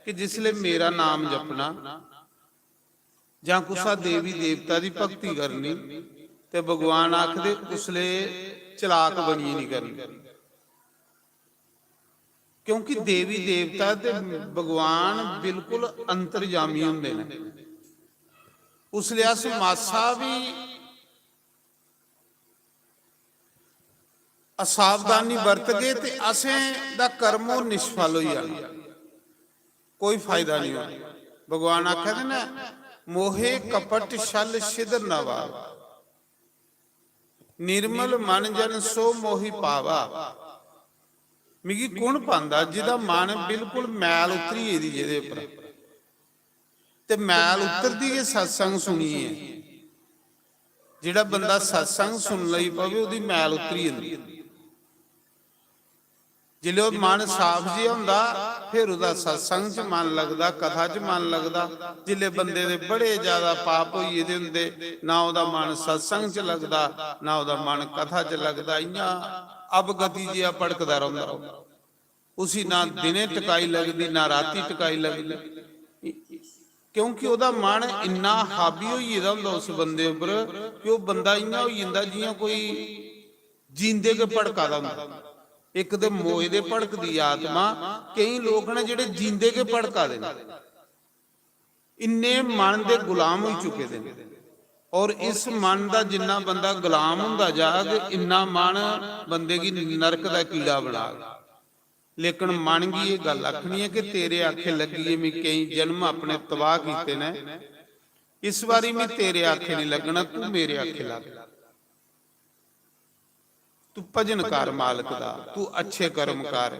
कि जिसलै मेरा नाम जपना जां कुसा देवी देवता दी भक्ति करनी, ते भगवान आखदे, "उसलै चलाक बनियै निं करनी।" क्योंकि देवी देवता ते भगवान बिल्कुल अंतर्यामी होंदे न। उसलै अस मासा बी असावधानी बरतगे ते असें दा कर्म ओह् निष्फल होई जाना, कोई फायदा नहीं होना। भगवान आखा दे ना, "मोहे कपट छल छिद्र न भाव।" निर्मल मन जन सो मोहि पावा। मिगी कु'न पांदा जिदा मन बिल्कुल मैल उतरी गेदी जेह्दे उप्पर, ते मैल उतरदी गै सत्संग सुनियै। जेह्ड़ा बंदा सत्संग सुन लगी पवे, ओह्दी मैल उतरी जंदी। जिसलै ओह् मन साफ जेहा होंदा, फिर ओह्दा सत्संग च मन लगदा, कथा च मन लगदा। जिसलै बंदे दे बड़े ज्यादा पाप होई गेदे होंदे, ना ओह्दा मन सत्संग च लगदा, ना ओह्दा मन कथा च लगदा, इ'यां अवगति जेहा भटकदा रौंह्दा। उसी ना दिनें टकाई लगदी, ना रातीं टकाई लगदी, क्योंकि ओह्दा मन इन्ना हावी होई गेदा होंदा उस बंदे उप्पर कि ओह् बंदा इ'यां होई जंदा जि'यां कोई जींदे गै भड़का दा होंदा। इक ते मोए दे भड़कदी आत्मा, केईं लोक न जेह्ड़े जींदे गै भड़का दे न, इन्ने मन दे गुलाम होई चुके दे न। और इस मन दा जिन्ना बंदा गुलाम होंदा जाग, इन्ना मन बंदे गी नरक दा कीड़ा बनाग। लेकिन मन गी एह् गल्ल आखनी ऐ कि तेरे आखे लग्गियै में केईं जन्म अपने तबाह कीते न, इस बारी में तेरे आखे नहीं लगना, तू मेरे आखे लग। तू भजन कर मालक दा, तू अच्छे कर्म कर,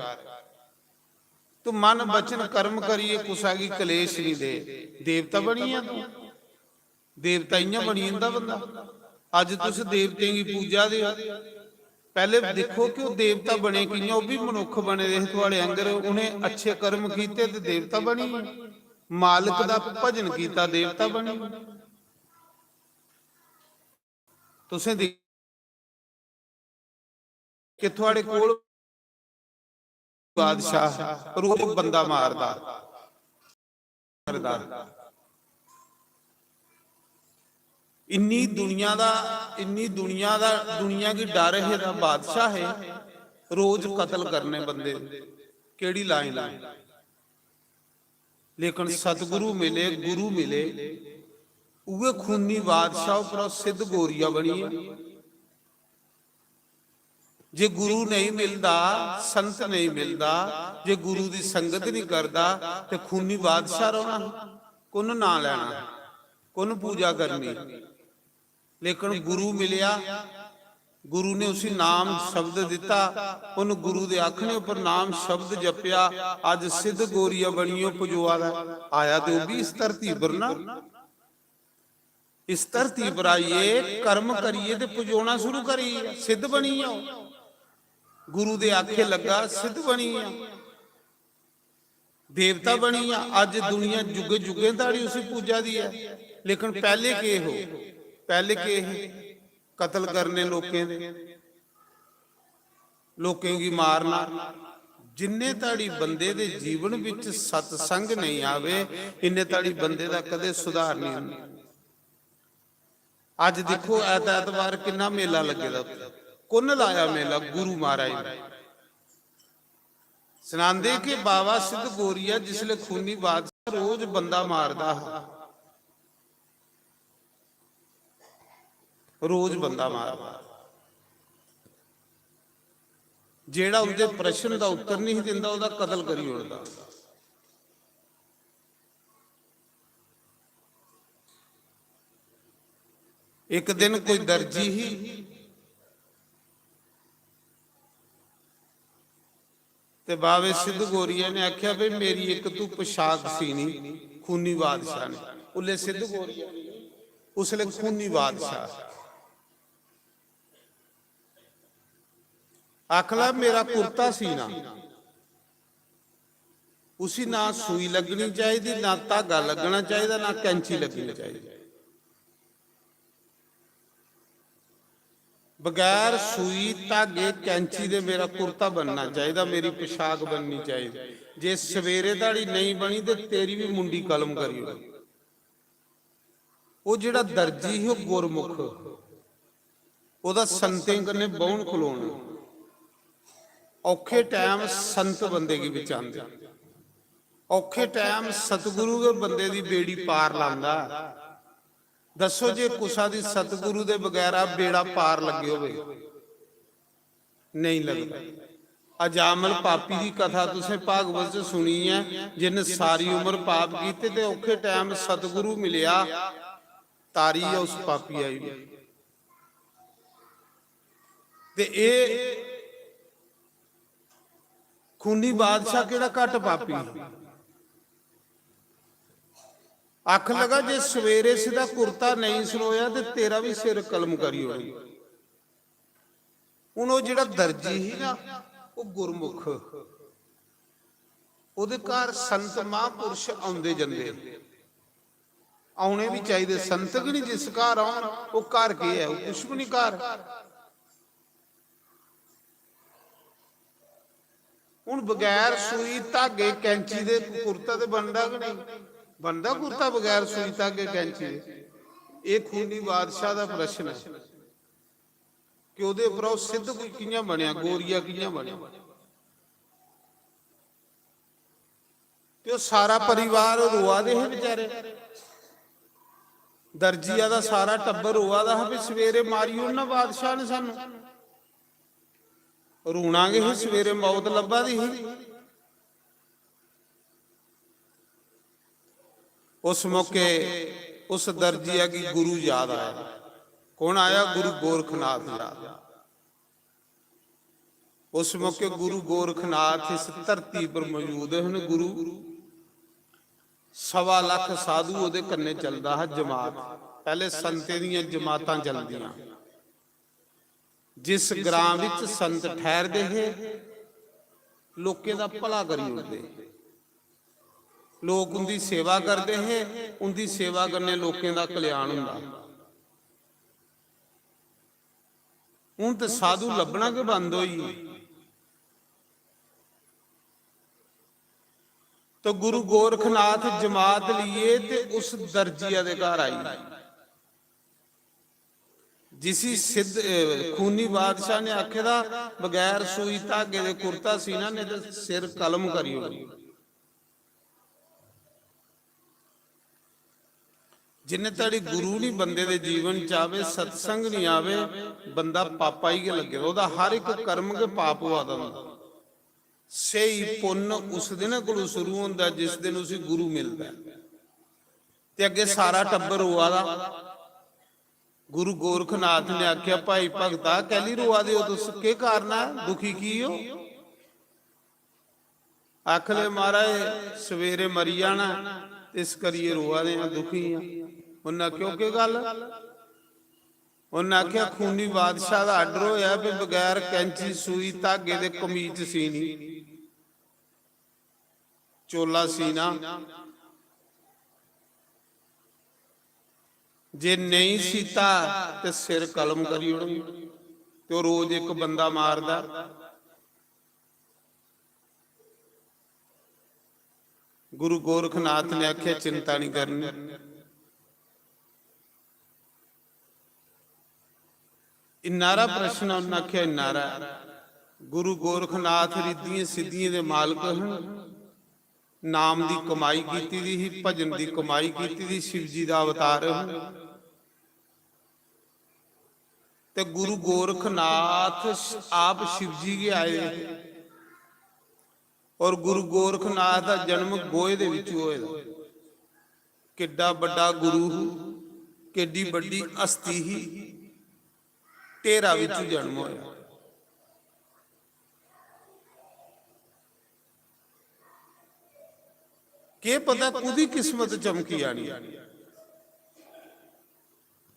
तू मन वचन कर्म करियै कुसा गी कलेश नहीं दे। देवता बनी आ तू, देवता इ'यां बनी जंदा बंदा। अज्ज तुस देवतें गी पूजा दे ओ, पैह्ले दिक्खो कि ओह् देवता बने कि'यां। ओह् बी मनुक्ख बने दे हे थुआड़े आंगर, उ'नें अच्छे कर्म कीते ते देवता बनी गे। मालक दा भजन कीता, देवता बनी गे। तुसें दिक्ख-, कि थुआड़े कोल बादशाह रोज बंदा मारदा, करदा। इन्नी दुनिया दा, इन्नी दुनिया दा, दुनिया गी डर हे दा बादशाह है, रोज कत्ल करने बंदे। केड़ी लाइन है? लेकिन सतगुरु मिले, गुरु मिले, उ'ऐ खूनी बादशाह उप्परा सिद्ध गोरिया बनी गेआ। जे गुरु नहीं मिलदा, संत नहीं मिलदा, जे गुरु दी संगत नहीं करदा, ते खूनी बादशाह रौह्ना, कु'न नां लैना, कु'न पूजा करनी? लेकिन गुरु मिलेआ, गुरु ने उसी नाम शब्द दिता, उन गुरु दे आखने उपर नाम शब्द जपेआ। अज सिद्ध गोरिया बनियो पजोआ दा, आया ते ओह भी इस धरती पर ना। इस धरती पर आइए, कर्म करिए ते पजोना शुरू करिए, सिद्ध बनी जाओ। गुरु दे आखे लगा, सिद्ध बनी जाओ। देवता बनी आ। अज दुनिया जुगे जुगे धड़ी उसी पूजा दी है, लेकिन पहले के हो? पहले के हे? कतल करने लोकें दे, लोकें गी मारना। जिन्ने धड़ी बंदे दे जीवन विच सत्संग नहीं आवे, इन्ने धड़ी बंदे दा कदे सुधार नहीं होंदा। अज दिक्खो, ऐत-, ऐतवार किन्ना मेला लग्गे दा उत्थे। कुन्न लाया मेला? गुरु महाराज ने। सनांदे कि बाबा सिद्ध गोरिया जिसले खूनी बादशाह रोज बंदा मारदा हा, रोज बंदा मारदा, जेड़ा उंदे प्रश्न दा उत्तर नहीं दिंदा, ओहदा कतल करी ओड़दा। एक दिन कोई दर्जी ही ते बाबे सिद्ध गोरिया ने आख्या, "भाई, मेरी एक तू पोशाक सीनी।" खूनी बादशाह ने, उल्ले सिद्ध गोरिया, उसले खूनी बादशाह। आखला, "मेरा कुर्ता सीना।" उसी ना सूई लगनी चाहिदी, ना धागा लगना चाहिदा, ना कैंची लगनी चाहिदी। बगैर सूई, धागे, कैंची दे मेरा कुर्ता बनना चाहिदा, मेरी पोशाक बननी चाहिदी। जे सवेरे धड़ी नहीं बनी ते तेरी भी मुंडी कलम करी ओड़ो। ओह जेड़ा दर्जी ही, ओह गुरमुख, ओहदा संतें कन्नै बौहन खलोन। औखे टैम संत बंदे गी बचांदे, औखे टैम सतगुरु गै बंदे दी बेड़ी पार लांदा। दस्सो, जे कुसा दी सतगुरु दे बगैरा बेड़ा पार लग्गे होवे, नहीं लगदा। अजामल पापी दी कथा तुसें भागवत च सुनी ऐ, जिन्न सारी उम्र पाप कीते ते औखे टैम सतगुरु मिलेआ, तारी ऐ उस पापी आई। ते एह खूनी बादशाह केड़ा घट पापी हा? आख लगा, "जे सवेरे सिद्धा कुर्ता नहीं सनोया ते तेरा भी सिर कलम करी ओड़े।" हुन ओह जेड़ा दर्जी ही ना, ओह गुरमुख, ओहदे घर संत महापुरुष औंदे जंदे, औने भी चाहिदे। संत गै नहीं जिस घर औन, ओह घर केह ऐ? ओह कुछ भी नहीं घर। हुन बगैर सूई, धागे, कैंची दे कुर्ता ते बनदा कि नहीं? बनदा कुर्ता बगैर सूई, धागे, कैंची दे? एह खूनी बादशाह दा प्रश्न ऐ कि ओहदे उप्परा ओह सिद्ध कोई कि'यां बनेआ, गोरिया कि'यां बनेआ? ते ओह सारा परिवार रोआ दे हे बेचारे, दर्जिया दा सारा टब्बर रोआ दा हा, "भी सवेरे मारी ओड़ना बादशाह ने सानू।" रोना गै ही, सवेरे मौत लब्भा दी ही। उस मौके उस दर्जिया गी गुरु याद आया। कौन आया? गुरु गोरखनाथ याद। उस मौके गुरु गोरखनाथ इस धरती पर मौजूद हन। गुरु सवा लख साधु ओहदे कन्नै चलदा हा, जमात। पैहले संतें दियां जमातां चलदियां। जिस ग्रां विच संत ठहरदे हे, लोकें दा भला करी ओड़दे। लोक उंदी सेवा करदे हे, उंदी सेवा कन्नै लोकें दा कल्याण हुंदा। हुन ते साधु लब्भना गै बंद होई गे। तो गुरु गोरखनाथ जमात लिए ते उस दर्जिया दे घर आई। जिसी सिद्ध, अ, खूनी बादशाह ने आखे दा, "बगैर सूई धागे दे कुर्ता सीना, नहीं ते सिर कलम करी ओड़ो।" जिन्ने धड़ी गुरु नहीं बंदे दे जीवन च आवे, सत्संग नहीं आवे, बंदा पापा ही गै लग्गे दा। ओह्दा हर इक कर्म गै पाप होआ दा होंदा। स्हेई पुन्न उस दिन कोलू शुरू होंदा जिस दिन उसी गुरु मिलदा ऐ। ते अग्गे सारा टब्बर रोआ दा। गुरु गोरखनाथ ने आखेआ, "भाई भगता, कैली रोआ दे ओ तुस? केह् कारण ऐ? दुखी की ओ?" आखले, "महाराज, सवेरे मरी जाना, इस करियै रोआ दे आं, दुखी आं।" उन्नै आखेआ, "केह् गल्ल?" उन्नै आखेआ, "खूनी बादशाह दा आर्डर होया भी बगैर कैंची, सूई, धागे दे कमीज सीनी, चोला सीना, जे नेईं सीता ते सिर कलम करी ओड़ो।" ते ओह् रोज इक बंदा मारदा। गुरु गोरखनाथ ने आखेआ, "चिंता नहीं करनी, इन्नारा प्रश्न।" उन्नै आखेआ, "इन्नारा।" गुरु गोरखनाथ रिद्धियें सिद्धियें दे मालक हन, नाम दी कमाई कीती दी ही, भजन दी कमाई कीती दी, शिव जी दा अवतार हन। ते गुरु गोरखनाथ आप शिव जी गै आए दे हे। और गुरु गोरखनाथ दा जन्म गोहे दे विच होए दा। किड्डा बड्डा गुरु ही, किड्डी बड्डी हस्ती ही, ढेरा विच जन्म होया। केह् पता कुदी किस्मत चमकी आनी।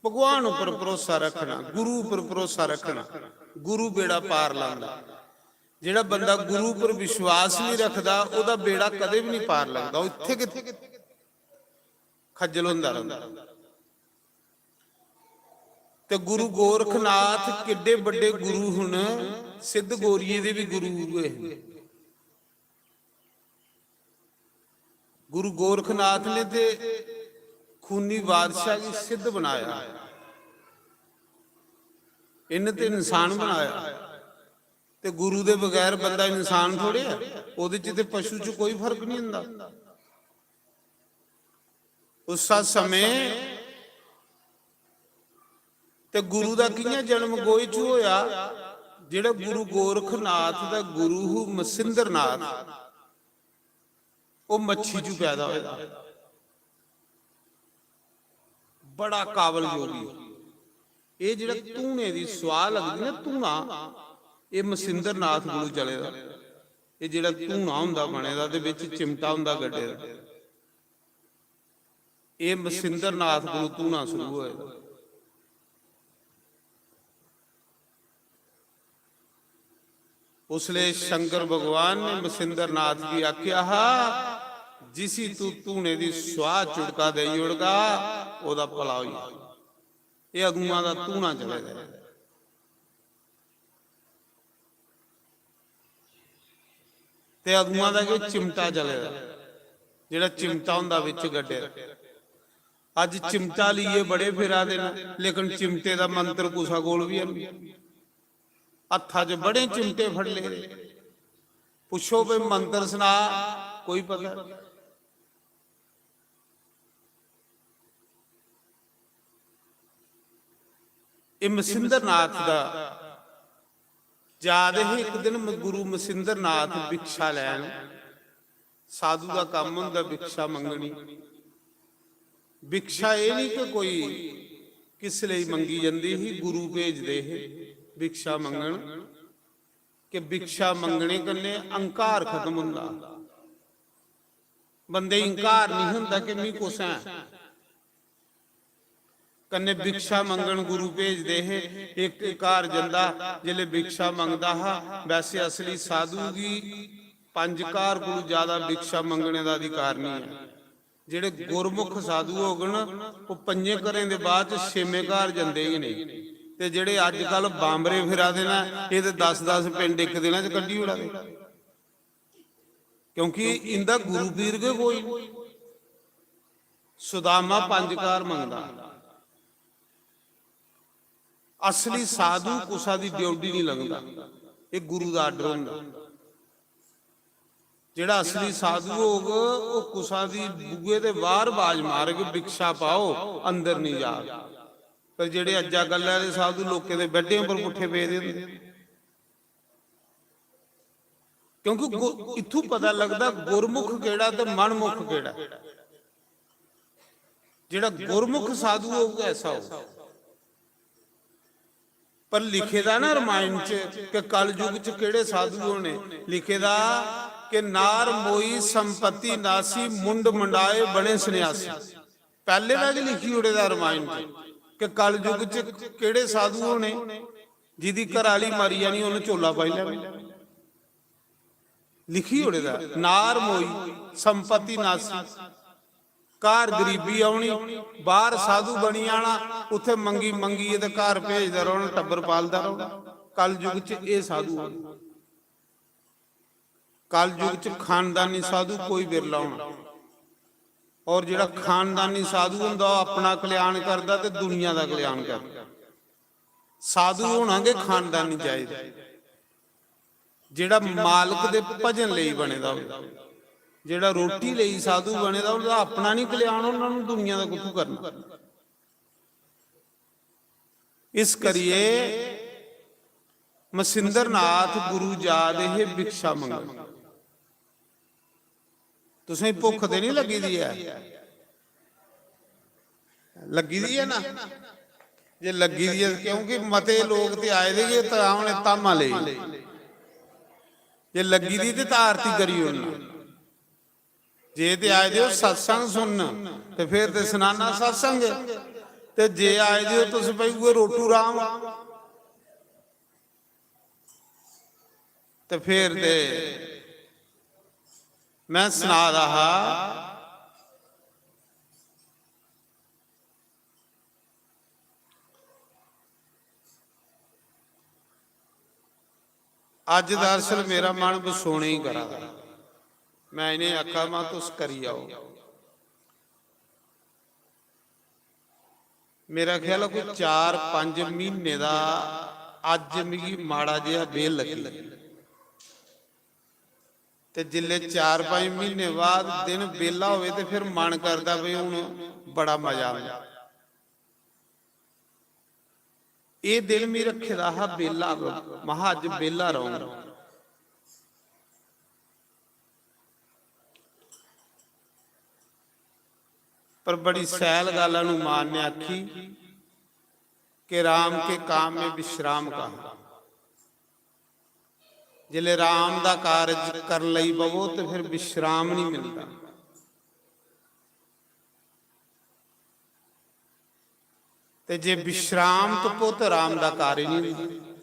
भगवान उप्पर भरोसा रखना, गुरु उप्पर भरोसा रखना, गुरु बेड़ा पार लांदा। जेड़ा बंदा गुरु उप्पर विश्वास नहीं रखदा, ओह्दा बेड़ा कदे भी नहीं पार लगदा, ओह् इत्थे गै खज्जल होंदा रौंह्दा। ते गुरु गोरखनाथ किड्डे बड्डे गुरु हन, सिद्ध गोरिये दे भी गुरु उऐ हन। गुरु गोरखनाथ ने ते खूनी बादशाह गी सिद्ध बनाया, इन्न ते इंसान बनाया। ते गुरु दे बगैर बंदा इंसान थोड़े ऐ, ओह्दे च ते पशु च कोई फर्क नहीं होंदा। उस समें ते गुरु दा कि'यां जन्म गोहे च होया? जेह्ड़ा गुरु गोरखनाथ दा गुरु हू मसिंद्रनाथ, ओह् मच्छी चू पैदा होया। बड़ा काबल योगी। एह् जेह्ड़ा धूने दी सुआह् लगदी ना, धूना, एह् मसिंद्रनाथ कोलू चले दा। एह् जेह्ड़ा धूना होंदा बने दा ते बिच चिमटा होंदा गड्डे दा, एह् मसिंद्रनाथ कोलू धूना शुरू होए दा। उसले शंकर भगवान ने मसिंद्रनाथ गी आखेआ हा, "जिसी तू धूने दी सुआह् चुड़का देई ओड़गा, ओह्दा भला होई जाग।" एह् अदुआं दा धूना चले दा ऐ। ते अदुआं दा गै चिमटा चले दा, जेह्ड़ा चिमटा होंदा बिच गड्डे दा। अज्ज चिमटा लेइयै बड़े फिरा दे न, लेकिन चिमटे दा मंत्र कुसै कोल बी हैनी। हत्था च बड़े चिमटे फड़ ले। पुच्छो भाई, मंत्र सना, कोई पता नहीं। एह् मसिंद्रनाथ दा जा दे हे। इक दिन म-, गुरु मसिंद्रनाथ भिक्षा लैन, साधु दा कम्म होंदा भिक्षा मंगनी। भिक्षा एह् निं कि कोई किस लेई मंगी जंदी ही, गुरु भेजदे हे भिक्षा मंगन, कि भिक्षा मंगने कन्नै अहंकार खत्म होंदा। बंदे गी अहंकार निं होंदा कि मी कुसै कन्नै भिक्षा मंगन गुरु भेजदे हे। इक घर जंदा, जिसलै भिक्षा मंगदा हा, वैसे असली साधु गी पंज घर कोलू ज्यादा भिक्षा मंगने दा अधिकार निं ऐ। जेह्ड़े गुरमुख साधु होङन, ओह् पंजें घरें दे बाद च छेमें घर जंदे गै नेईं। ते जेह्ड़े अज्जकल बांबरे फिरा दे न, एह् ते दस दस पिंड इक दिनै च कड्ढी ओड़ा दे। क्योंकि इंदा गुरु पीर गै कोई निं। सुदामा पंज घर मंगदा। असली साधु कुसा दी ड्योढ़ी निं लंघदा, एह् गुरु दा आर्डर होंदा। जेह्ड़ा असली साधु होग, ओह् कुसा दी बूहे दे बाह्र बाज मारग, "भिक्षा पाओ", अंदर निं जाग। पर जेह्ड़े अज्जा कल्लै दे साधु लोकें दे बैड्डें पर पुट्ठे पेदे होंदे। क्योंकि गु-, इत्थूं पता लगदा गुरमुख केह्ड़ा ते मनमुख केह्ड़ा। जेह्ड़ा गुरमुख साधु होग, ऐसा होग। पर लिखे दा ना रमायण च कि कलयुग च केह्ड़े साधु होने, लिखे दा कि "नार मोई संपत्ति नासी, मुंड मंडाए बने सन्यासी।" पैह्ले दा गै लिखी ओड़े दा रमायण च कि कलयुग च केह्ड़े साधु होने, जिदी घर आह्ली मरी जानी, उन्हें चोला पाई लैना। लिखी ओड़े दा, "नार मोई संपत्ति नासी।" घर गरीबी औनी, बाहर साधु बनी जाना, उत्थे मंगी मंगियै ते घर भेजदा रौहना, टब्बर पालदा रौहना। कलयुग च एह् साधु होने। कलयुग च खानदानी साधु कोई बिरला होना। और जेह्ड़ा खानदानी साधु होंदा, ओह् अपना कल्याण करदा ते दुनिया दा कल्याण करदा। साधु होना गै खानदानी चाहिदा। जेह्ड़ा मालक दे भजन लेई बने दा होंदा, जेह्ड़ा रोटी लेई साधु बने दा, ओह्दा अपना निं कल्याण, उन्हां नूं दुनिया दा कुत्थूं करना? इस करियै मसिंदर नाथ गुरु जा दे हे भिक्षा मंगन। तुसें भुक्ख ते निं लग्गी दी ऐ? लग्गी दी ऐ ना? जे लग्गी दी ऐ, क्योंकि मते लोक ते आए दे गै, तां उ'नें धामां लेई। जे लग्गी दी ते तां आरती करी ओड़ना। जे ते आए दे ओ सत्संग सुनन, ते फिर ते सनाना सत्संग ऐ। ते जे आए दे ओ तुस भई उ'ऐ रोटू राम, ते फिर ते में सना दा हा, अज्ज दरअसल मेरा मन बसोने ही करा दा। मैं इ'नें आखा, "मां, तुस करी आओ।" मेरा ख्याल ऐ कोई चार पंज म्हीने दा अज्ज मिगी माड़ा जेहा बेह्ल लग्गी। ते जिल्लै चार पंज म्हीने बाद दिन बेह्ला होवे ते फिर मन करदा भई हून बड़ा मजा आवे। एह् दिन मी रक्खे दा हा बेह्ला, महां अज्ज बेह्ला रौह्ङ। पर बड़ी सैल गल्ल हनुमान ने आखी कि "राम के काम में विश्राम कहाँ।" जिसलै राम दा कारज करन लगी पवो ते फिर विश्राम नहीं मिलदा। ते जे विश्राम तुप्पो ते राम दा कार्य नहीं होंदा।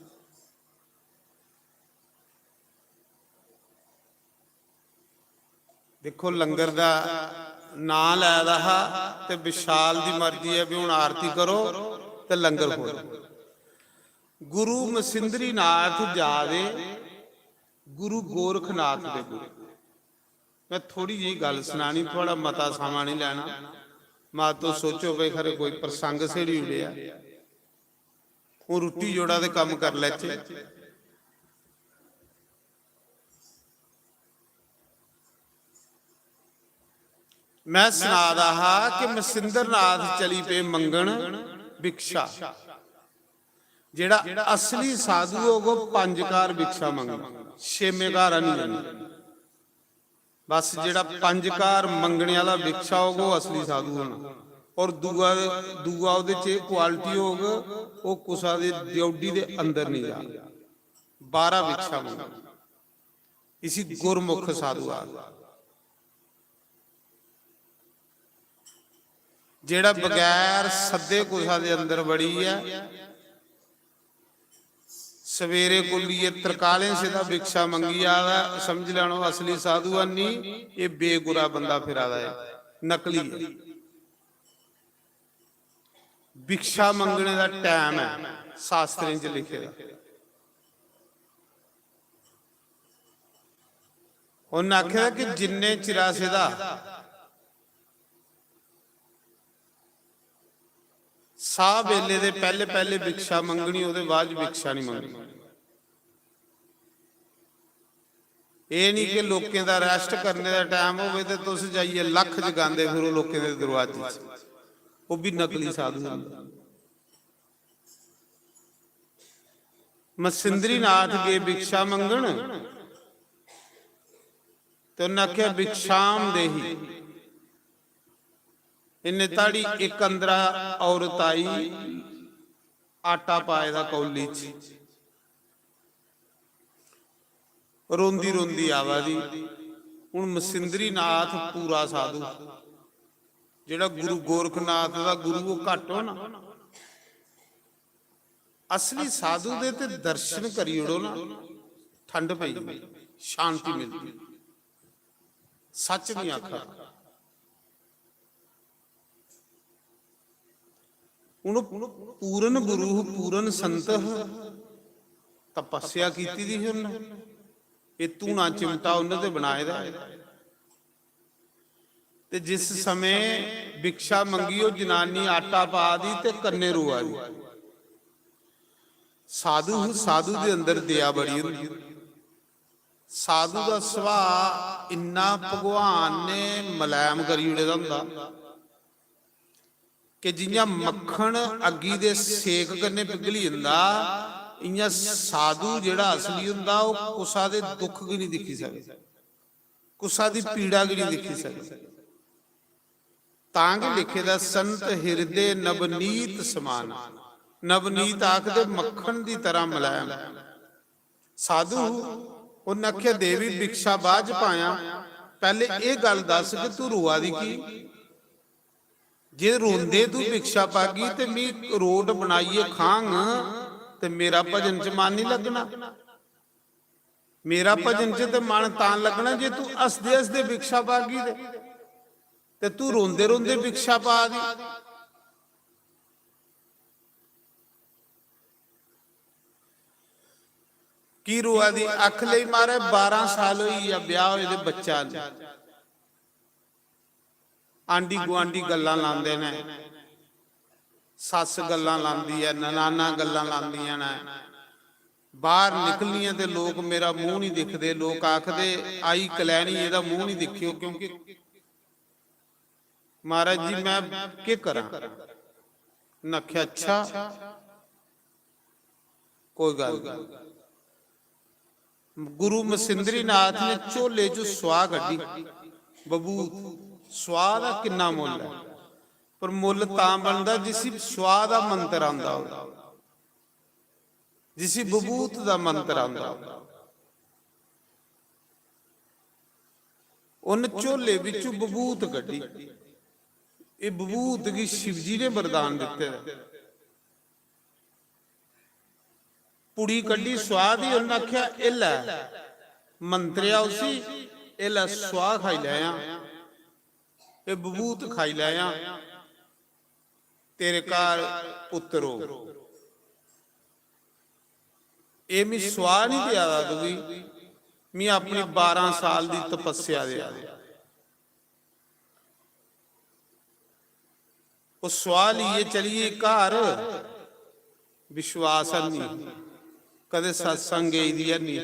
देखो, लंगर दा नां लै दा हा ते विशाल दी मर्जी ऐ भी हुन आरती करो ते लंगर खोलो। गुरु मसिंद्री नाथ जा दे, गुरु गोरखनाथ दे गुरु। मैं थोड़ी जेही गल्ल सनानी, थुआड़ा मता समां नहीं लैना। मत तुस सोचो भाई खरे कोई प्रसंग छेड़ी ओड़ेआ। हून रुट्टी जोड़ा ते कम्म कर लैचे। मैं सना दा हा कि मसिंदर नाथ चली पे मंगन भिक्षा। जेड़ा असली साधु होग, ओह पंज घर भिक्षा मंगन, छेमें घर नहीं जानी। बस जेड़ा पंज घर मंगने आला भिक्षा होग, ओह असली साधु होना। और दूआ, दूआ ओहदे च एह quality होग, ओह कुसा दे ड्योढ़ी दे अंदर नहीं जा, बाहरा भिक्षा मंगना। इसी गुरमुख साधु आखदे। जेड़ा बगैर सद्दे कुसा दे अंदर बड़ी ऐ, सवेरे कुल्लिये तरकालें सिद्धा भिक्षा मंगी आ दा, समझ लैनो असली साधु है नहीं, एह बेगुरा बंदा फिरा दा ऐ, नकली ऐ। भिक्षा मंगने दा time ऐ, शास्त्रें च लिखे दा। उन्नै आखे दा कि जिन्ने चिरा सिदा साह बेले दे पैहले पैहले भिक्षा मंगनी, ओहदे बाद च भिक्षा नहीं मंगनी। एह् निं कि लोकें दा rest करने दा time होवे ते तुस जाइयै लक्ख जगांदे फिरो लोकें दे दरवाजे च, ओह् बी नकली साधु होंदे। मसिंद्रीनाथ गे भिक्षा मंगन ते उन्नै आखेआ, "भिक्षाम देही।" इन्ने ताड़ी इक अंदरा औरत आई, आटा पाए दा कौली च, रोंदी रोंदी आवा दी। हून मसिंद्रीनाथ पूरा साधु, जेह्ड़ा गुरु गोरखनाथ दा गुरु, ओह् घट्ट हो ना। असली साधु दे ते दर्शन करी ओड़ो ना, ठंड पेई जंदी, शांति मिलदी। सच नहीं आखा। हून पूर्ण गुरु, पूर्ण संत, तपस्या कीती दी ही उन्नै। एह् धूना चिमटा उन्नै ते बनाए दा ऐ। ते जिस समें भिक्षा मंगी, ओह् जनानी आटा पा दी ते कन्नै रोआ दी। साधु, साधु दे अंदर दया बड़ी होंदी। साधु दा सुभाऽ इन्ना भगवान ने मलैम करी ओड़े दा होंदा कि जि'यां मक्खन अग्गी दे सेक कन्नै पिघली जंदा, इ'यां साधु जेह्ड़ा असली होंदा, ओह् कुसा दे दुख गी निं दिक्खी सकदा, कुसा दी पीड़ा गी निं दिक्खी सकदा। तां गै लिखे दा, "संत हिरदे नवनीत समान।" नवनीत आखदे मक्खन दी तरह मलैम। साधु, उन्न आखेआ, "देवी, भिक्षा बाद च पायां, पैह्ले एह् गल्ल दस्स कि तूं रोआ दी की? जे रोंदे तूं भिक्षा पागी ते मी रोट बनाइयै खांग ते मेरा भजन च मन निं लग्गना। मेरा भजन च ते मन तां लग्गना जे तूं हसदे हसदे भिक्षा पागी ते, ते तूं रोंदे रोंदे भिक्षा पा दी। की रोआ दी?" आख लई, "महाराज, बारां साल होई गेआ ब्याह होए दे, बच्चा नेईं।" आंढी गुआंढी गल्लां लांदे न, सस्स गल्लां लांदी ऐ, ननानां गल्लां लांदियां न। बाहर निकलनियां ते लोक मेरा मूंह नहीं दिखदे, लोक आखदे, "आई कलैनी, एह्दा मूंह नहीं दिक्खेओ, क्योंकि महाराज जी, मैं केह् करां?" उ'नें आखेआ, "अच्छा, कोई गल्ल नहीं।" गुरु मसिंद्रीनाथ ने झोले चों स्वाह कड्ढी, बबूत। स्वाह दा किन्ना मुल्ल ऐ, पर मुल्ल तां बनदा जिसी स्वाह दा मंत्र आंदा होऐ, जिसी बबूत दा मंत्र आंदा होऐ। उन्न झोले बिच्चों बबूत कड्ढी। एह् बबूत गी शिवजी ने वरदान दित्ते दा। पुड़ी कड्ढी स्वाह दी, उन्न आखेआ, "एह् लै, मंत्रेआ उसी, एह् लै स्वाह खाई लैयां, एह् बबूत खाई लैयां, तेरे घर पुत्तर होग।" एह् मी स्वाह निं देआ दा तुगी, मी अपनी बारां साल दी तपस्या देआ दे। ओह् स्वाह लेइयै चली गेई घर। विश्वास हैनी, कदें सत्संग गेई दी हैनी,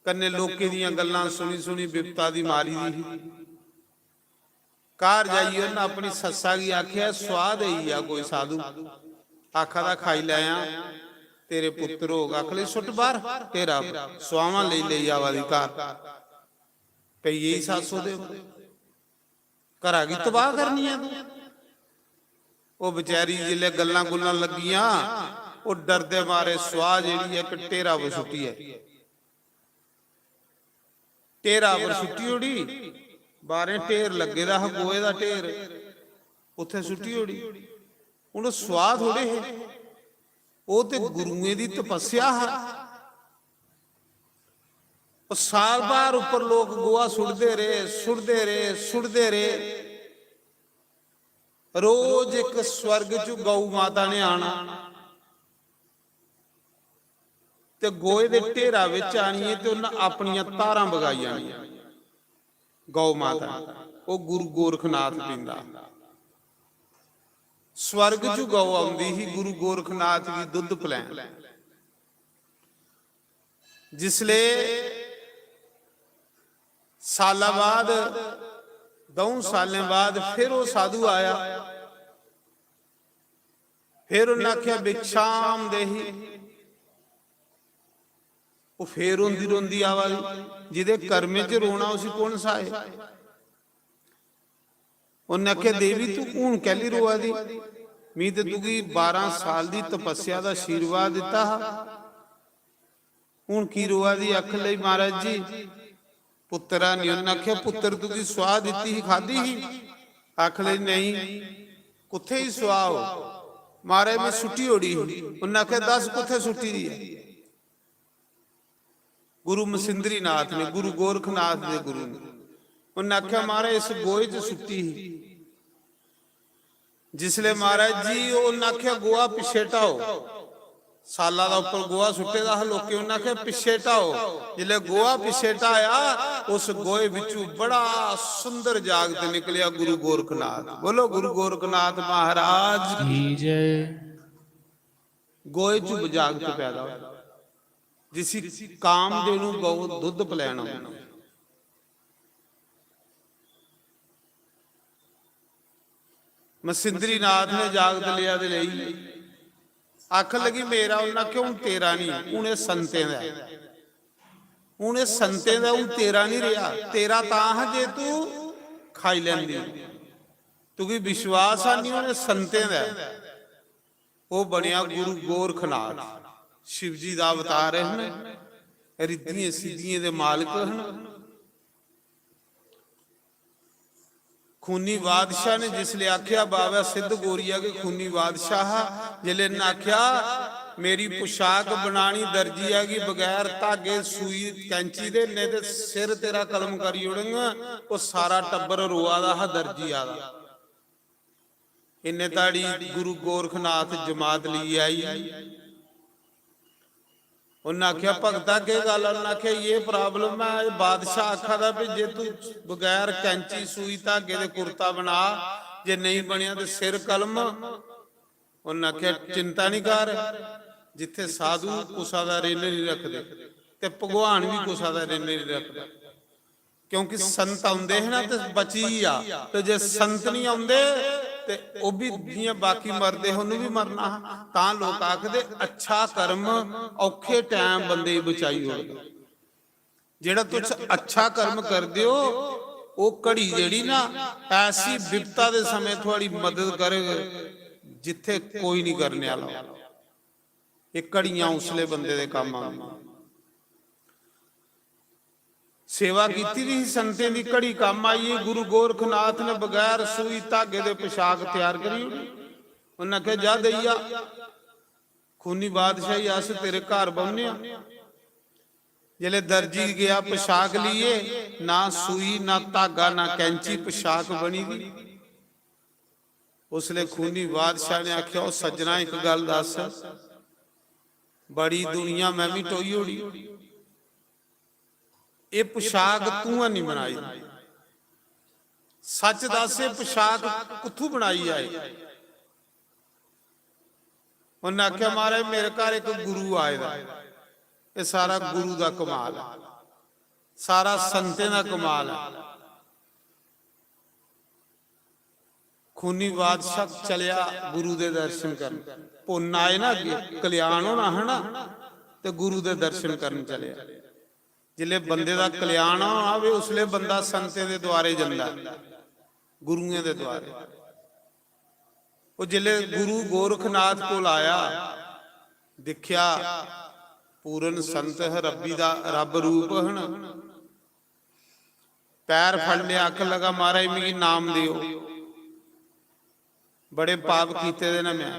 कन्नै लोकें दियां गल्लां सुनी सुनी बिपता दी मारी दी ही। घर जाइयै उन्नै अपनी सस्सा गी आखेआ, "स्वाह देई गेआ कोई साधु, आखा दा खाई लैयां, तेरे पुत्तर होग।" आख लगी, "सुट्ट बाहर ढेरा पर, स्वाहां लेई लेई आवा दी घर।" पेई गेई सस्स ओह्दे पर। घरा गी तबाह करनी ऐ तूं। ओह् बेचारी जिसलै गल्लां गुल्लां लग्गियां, ओह् डरदे मारे स्वाह जेह्ड़ी ऐ इक ढेरा पर सुट्टी ऐ, ढेरा पर सुट्टी ओड़ी। बाहरें ढेर लग्गे दा हा, गोहे दा ढेर, उत्थै सुट्टी ओड़ी। हून ओह् स्वाह थोड़े हे, ओह् ते गुरुएं दी तपस्या हा। ओह् साल भर उप्पर लोक गोहा सुट्टदे रेह्, सुट्टदे रेह्, सुट्टदे रेह्। रोज इक स्वर्ग च गौ माता ने आना ते गोहे दे ढेरा बिच आनियै ते उन्नै अपनियां धारां बगाई आनियां। गौ माता, ओह् गुरु गोरखनाथ पींदा। स्वर्ग च गौ औंदी ही गुरु गोरखनाथ गी दुद्ध पलैन। जिसले साला बाद, द'ऊं सालें बाद फिर ओह् साधु आया। फिर उन्नै आखेआ, "भिक्षाम देही।" ओह् फिर रोंदी रोंदी आवा दी। जिदे कर्में च रोना, उसी कु'न स्हाए? उन्नै आखेआ, "देवी, तू हून कैल्ली रोआ दी? मी ते तुगी बारां साल दी तपस्या दा आशीर्वाद दित्ता हा, हून की रोआ दी?" आखन लगी, "महाराज जी, पुत्तर है नहीं।" उन्नै आखेआ, "पुत्तर तुगी सुआह दित्ती ही, खाद्धी ही?" आखन लगी, "नेईं।" "कुत्थै ही सुआह ओह्?" "महाराज, में सुट्टी ओड़ी ही।" उन्नै आखेआ, "दस, कुत्थै सुट्टी दी ऐ?" गुरु मसिंद्रीनाथ ने, गुरु गोरखनाथ दे गुरु ने। उन्नै आखेआ, "महाराज, इस गोहे च सुट्टी ही।" जिसले महाराज जी, उन्नै आखेआ, "गोहा पिच्छे ढाओ।" साला दा उप्पर गोहा सुट्टे दा हा लोकें, उन्नै आखेआ, "पिच्छे ढाओ।" जिसले गोहा पिच्छे ढाया, उस गोहे बिच्चू बड़ा सुंदर जागत निकलेआ, गुरु गोरखनाथ। बोलो, गुरु गोरखनाथ महाराज की जय। गोहे च जागत पैदा होया, जिसी कामधेनु गौ दुद्ध पलैना होंदा। मसिंद्रीनाथ ने जागत लिया ते लेई, आखन लगी, "मेरा।" उन्नै आखेआ, "हून तेरा नहीं, हून एह् संतें दा ऐ। हून एह् संतें दा, हून तेरा नहीं रेहा। तेरा तां हा जे तू खाई लैंदी, तुगी विश्वास हा नहीं, हून एह् संतें दा ऐ।" ओह् बनेआ गुरु गोरखनाथ, शिव जी दा अवतार हन, रिद्धियें सिद्धियें दे मालक हन। खूनी बादशाह ने जिसले आखेआ, बाबा सिद्ध गोरिया के खूनी बादशाह हा, जिसले इन्नै आखेआ, "मेरी पोशाक बनानी दर्जिया गी बगैर धागे, सूई, कैंची दे, नेईं ते सिर तेरा कलम करी ओड़ङ।" ओह् सारा टब्बर रोआ दा हा दर्जिया दा। इन्ने ताड़ी गुरु गोरखनाथ जमात लेइयै आई। उन्नै आखेआ, "भगता, केह् गल्ल?" उन्नै आखेआ, "एह् problem ऐ, एह् बादशाह आखा दा भी जे तू बगैर कैंची, सूई, धागे दे कुर्ता बना, जे नेईं बनेआ ते सिर कलम।" उन्नै आखेआ, "चिंता निं कर, जित्थै साधु कुसा दा रिन निं रखदे ते भगवान बी कुसा दा रिन निं रखदा।" क्योंकि संत औंदे हे ना ते बची गेआ, ते जे संत नहीं औंदे ते ओह् बी जियां बाकी मरदे हे, उन्नू बी मरना हा। तां लोक आखदे, "अच्छा कर्म औखे टैम बंदे गी बचाई ओड़दा।" जेह्ड़ा तुस अच्छा कर्म करदे ओ, ओह् घड़ी जेह्ड़ी ना, ऐसी बिपता दे समें थुआढ़ी मदद करग, जित्थै कोई नहीं करने आह्ला। एह् घड़ियां उसले बंदे दे कम्म आंदियां। सेवा कीती दी ही संतें दी, घड़ी कम्म आई गेई। गुरु गोरखनाथ ने बगैर सूई धागे दे पोशाक त्यार करी ओड़ी। उन्नै आखेआ, "जा देई आ।" खूनी बादशाही, "अस तेरे घर बौह्ने आं।" जिसलै दर्जी गेआ पोशाक लेइयै, ना सूई, ना धागा, ना कैंची, पोशाक बनी दी। उसलै खूनी बादशाह ने आखेआ, "ओ सज्जना, इक गल्ल दस, बड़ी दुनिया मैं भी टोई ओड़ी, एह् पोशाक तूं हैनी बनाई, सच दस, एह् पोशाक कुत्थूं बनाई आए?" उन्नै आखेआ, "महाराज, मेरे घर इक गुरु आए दा, एह् सारा गुरु दा कमाल ऐ, सारा संतें दा कमाल ऐ।" खूनी बादशाह चलेआ गुरु दे दर्शन करन। पुन्न आए ना, अग्गे कल्याण होना हा ना, ते गुरु दे दर्शन करन चलेआ। जिसले बंदे दा कल्याण होना होवे, उसले बंदा संतें दे द्वारे जंदा ऐ, गुरुएं दे द्वारे। ओह् जिसले गुरु गोरखनाथ कोल आया, दिक्खेआ पूर्ण संत ह, रब्बी दा रब रूप हन। पैर फड़ लिया, आखन लगा, "महाराज, मिगी नाम देओ, बड़े पाप कीते दे न मैं,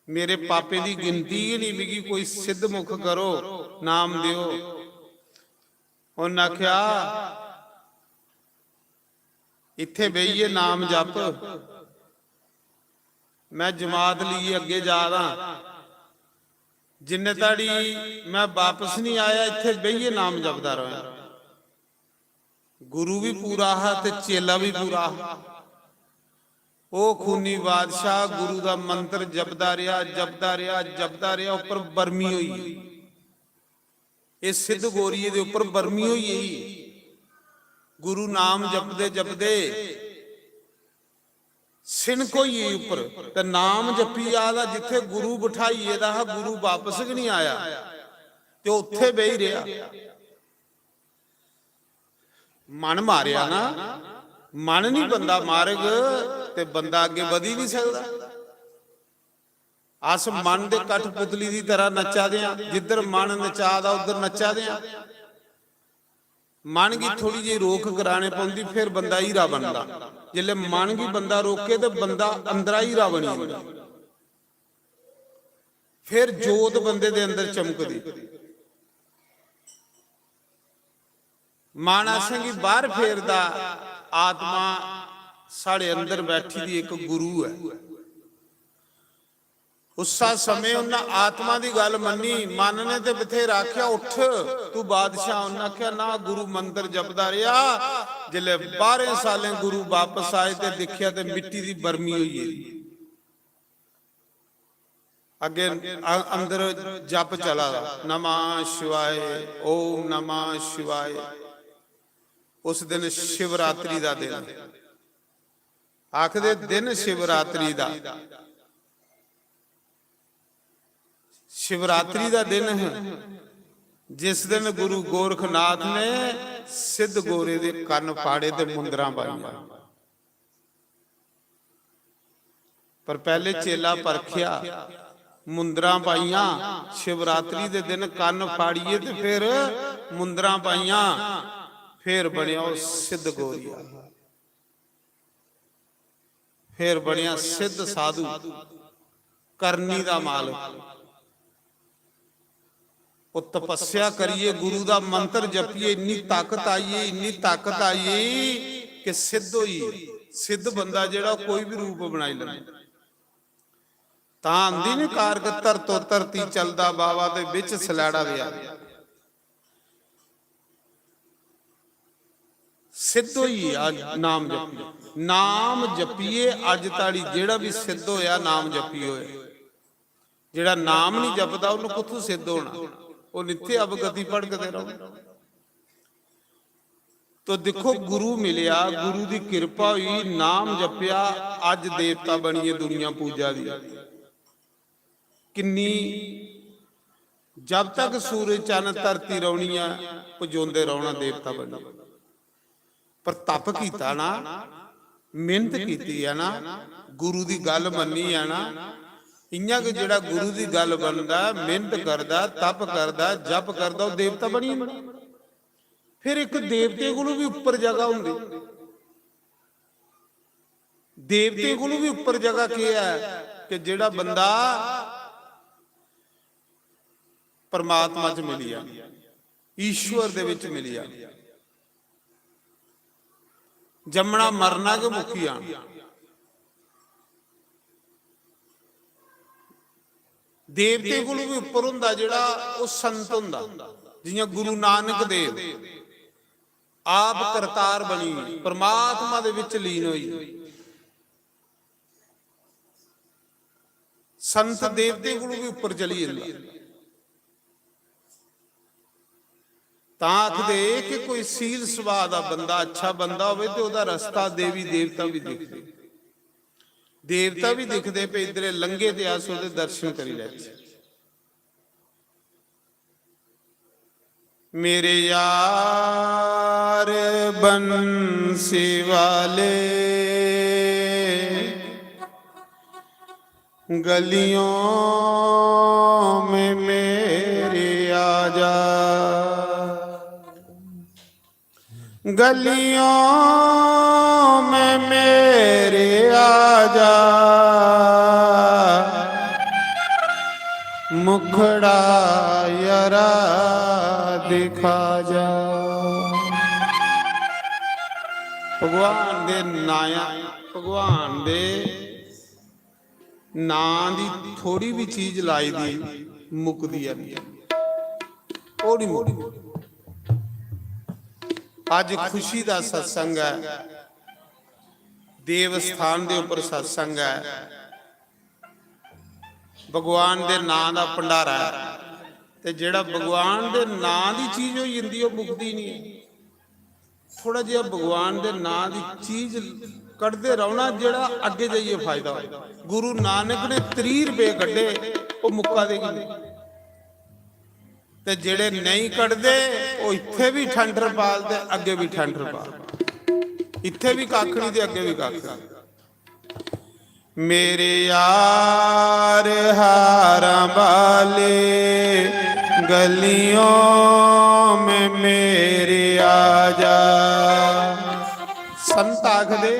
मेरे पापें दी गिनती गै नहीं, मिगी कोई सिद्ध मुख करो, नाम देओ।" उन्नै आखेआ, "इत्थै बेहियै नाम जप, मैं जमात लेइयै अग्गें जा दा, जिन्ने धड़ी मैं बापस नहीं आया, इत्थै बेहियै नाम जपदा र'वां।" गुरु भी पूरा हा ते चेला भी पूरा हा। ओह् खूनी बादशाह गुरु दा मंत्र जपदा रेहा, जपदा रेहा, जपदा रेहा, उप्पर बर्मी होई गेई। एह् सिद्ध गोरिये दे उप्पर बर्मी होई गेई। गुरु नाम जपदे जपदे सिनक होई गेई उप्पर, ते नाम जप्पी जा दा, जित्थे गुरु बठाइये दा हा, गुरु वापस गै नहीं आया, ते उत्थे बेही रेहा। मन मारेआ ना, मन नहीं बंदा मारग, ते बंदा अग्गे बधी नहीं सकदा। अस मन दे कठपुतली दी तरह नच्चा दे आं, जिद्धर मन नचा दा उद्धर नच्चा दे आं। मन गी थोड़ी जेही रोक कराने पौंदी, फिर बंदा हीरा बनदा। जिसले मन गी बंदा रोके ते बंदा अंदरा हीरा बनी जंदा। फिर जोत बंदे दे अंदर चमकदी। मन असेंगी बाहर फेरदा, आत्मा साढ़े अंदर बैठी दी इक गुरु ऐ। उस्सा समें उन्नै आत्मा दी गल्ल मन्नी, मन ने ते बथेरा आखेआ, "उठ, तू बादशाह।" उन्नै आखेआ, "ना, गुरु मंत्र जपदा रेहा।" जिसलै बाहरें सालें गुरु वापस आए ते दिक्खेआ ते मिट्टी दी बर्मी होई गेदी। अग्गें अ-, अंदर जप चला दा, "नमः शिवाय, ओम नमः शिवाय।" उस दिन शिवरात्रि दा दिन, आखदे दिन शिवरात्रि दा, शिवरात्रि दा दिन है, जिस दिन गुरु गोरखनाथ ने सिद्ध गोरे दे कन्न फाड़े ते मुंदरां पाइयां। पर पहले चेला परखिया, मुंदरां पाइयां, शिवरात्रि दे दिन कन्न फाड़िए ते फिर मुंदरां पाइयां, फिर बनेआ ओह सिद्ध गोरिया, फिर बनेआ सिद्ध साधु, करनी दा मालक। ओह तपस्या करिए, गुरु दा मंत्र जपिए, इन्नी ताकत आई, इन्नी ताकत आई कि सिद्ध होई। सिद्ध बंदा जेड़ा कोई भी रूप बनाई लैंदा। तां आंदी नी कारक, "धरतो धरती चलदा बाबा ते बिच सलैड़ा दे आ।" सिद्ध होई गेआ नाम जपिए। नाम जपिए अज ताड़ी जेड़ा भी सिद्ध होया, नाम जपिए होया। जेड़ा नाम नहीं जपदा, उन्हें कुत्थों सिद्ध होना? वो नित्य अवगति भड़कदे रहो। तो देखो, गुरु मिलया, गुरु दी किरपा हुई, नाम जपया, अज देवता बनिए दुनिया पूजा दी। किन्नी, जब तक सूरज चन्न धरती रौहनी ऐ, पजोंदे रौहना देवता बनिए। पर तप कीता ना, मेहनत कीती ऐ ना, गुरु दी गल मन्नी ऐ ना, इयां गै जेड़ा गुरु दी गल मनदा, मेहनत करदा, तप करदा, जप करदा, ओह देवता बनी जंदा। फिर इक देवते कोलू भी उप्पर जगह होंदी। देवते कोलू भी उप्पर जगह केह है कि जेड़ा बंदा परमात्मा च मिली जा, ईश्वर दे विच मिली जा। जम्मना मरना गै मुक्की जाना। देवते कोलू भी उप्पर हुंदा जेड़ा, ओह संत हुंदा। जियां गुरु नानक देव आप करतार बनी, परमात्मा दे विच लीन होई। संत देवते कोलू भी उप्पर चली जंदा। तां आखदे कि कोई सील सुभाऽ दा बंदा, अच्छा बंदा होवे ते ओहदा रस्ता देवी देवता भी दिखदे। देवता भी दिखदे पे इधरे लंघे ते अस ओहदे दर्शन करी लैचे। मेरे यार बंसी वाले, गलियों में मेरे आ जा, गलियों में मेरे आ जा, मुखड़ा यारा दिखा जा। भगवान दे नाया, भगवान दे नां दी थोड़ी भी चीज लाई दी मुकदी है नहीं, ओह नहीं मुकदी। अज खुशी दा सत्संग है, देव स्थान दे उपर सत्संग है, भगवान दे नां दा भंडारा है, ते जेड़ा भगवान दे नां दी चीज होई जंदी, ओह मुकदी नहीं है। थोड़ा जिहा भगवान दे नां दी चीज कढदे रौहना, जेहड़ा अग्गे जाइयै फायदा होए। गुरु नानक ने त्रीह रुपये कड्ढे, ओह मुक्का दे गै नेईं। ते जेहड़े नेईं कढदे, ओह इत्थे बी ठंठर पाल ते अग्गे बी ठंठर पाल, इत्थे बी कक्ख नेईं ते अग्गे बी कक्ख नेईं। मेरे यार हारां वाले, गलियों में मेरे आजा। संत आखदे,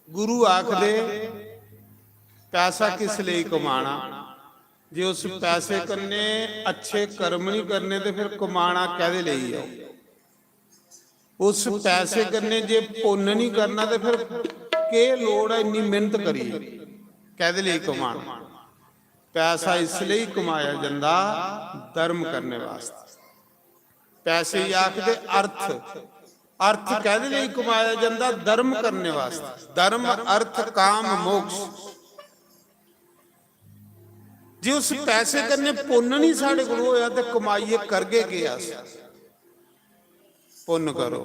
गुरु आखदे, पैसा किस लेई कमाना? जे उस पैसे कन्नै अच्छे कर्म नहीं करने, ते फिर कमाना कैदे लेई ऐ? उस पैसे कन्नै जे पुन्न नहीं करना, ते फिर केह् लोड़ ऐ इन्नी मेहनत करियै? कैदे लेई कमाना? पैसा इस लेई कमाया जंदा, धर्म करने वास्तै। पैसे गी आखदे अर्थ। अर्थ कैदे लेई कमाया जंदा? धर्म करने वास्तै। धर्म, अर्थ, काम, मोक्ष। जे उस पैसे कन्नै पुन्न नहीं साढ़े कोल होया, ते कमाइयै करगे केह् अस? पुन्न करो।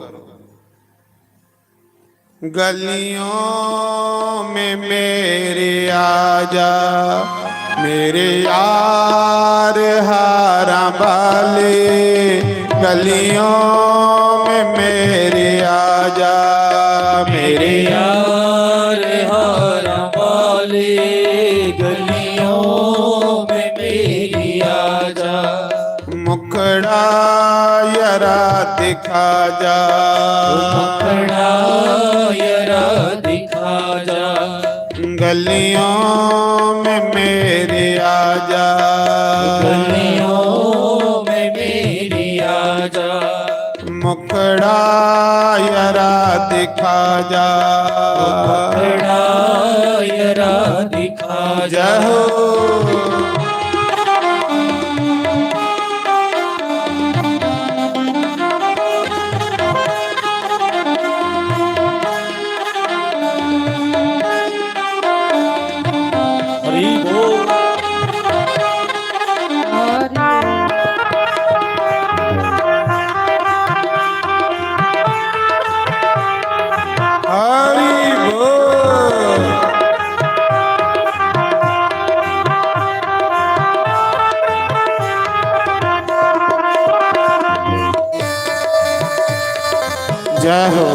गलियों में मेरे आजा, मेरे यार हारां वाले, गलियों में मेरे आजा, मेरे यार हारां वाले, गलियों में मेरी आजा। मुखड़ा यरा दिखा जा, मुखड़ा यरा दिखा जा। गलियों में मेरे आजा, गलियों में मेरी आजा। मुखड़ा यरा दिखा जा, मुखड़ा यरा दिखा जा। जय हो। हरि बोल। हरि बोल। जय हो।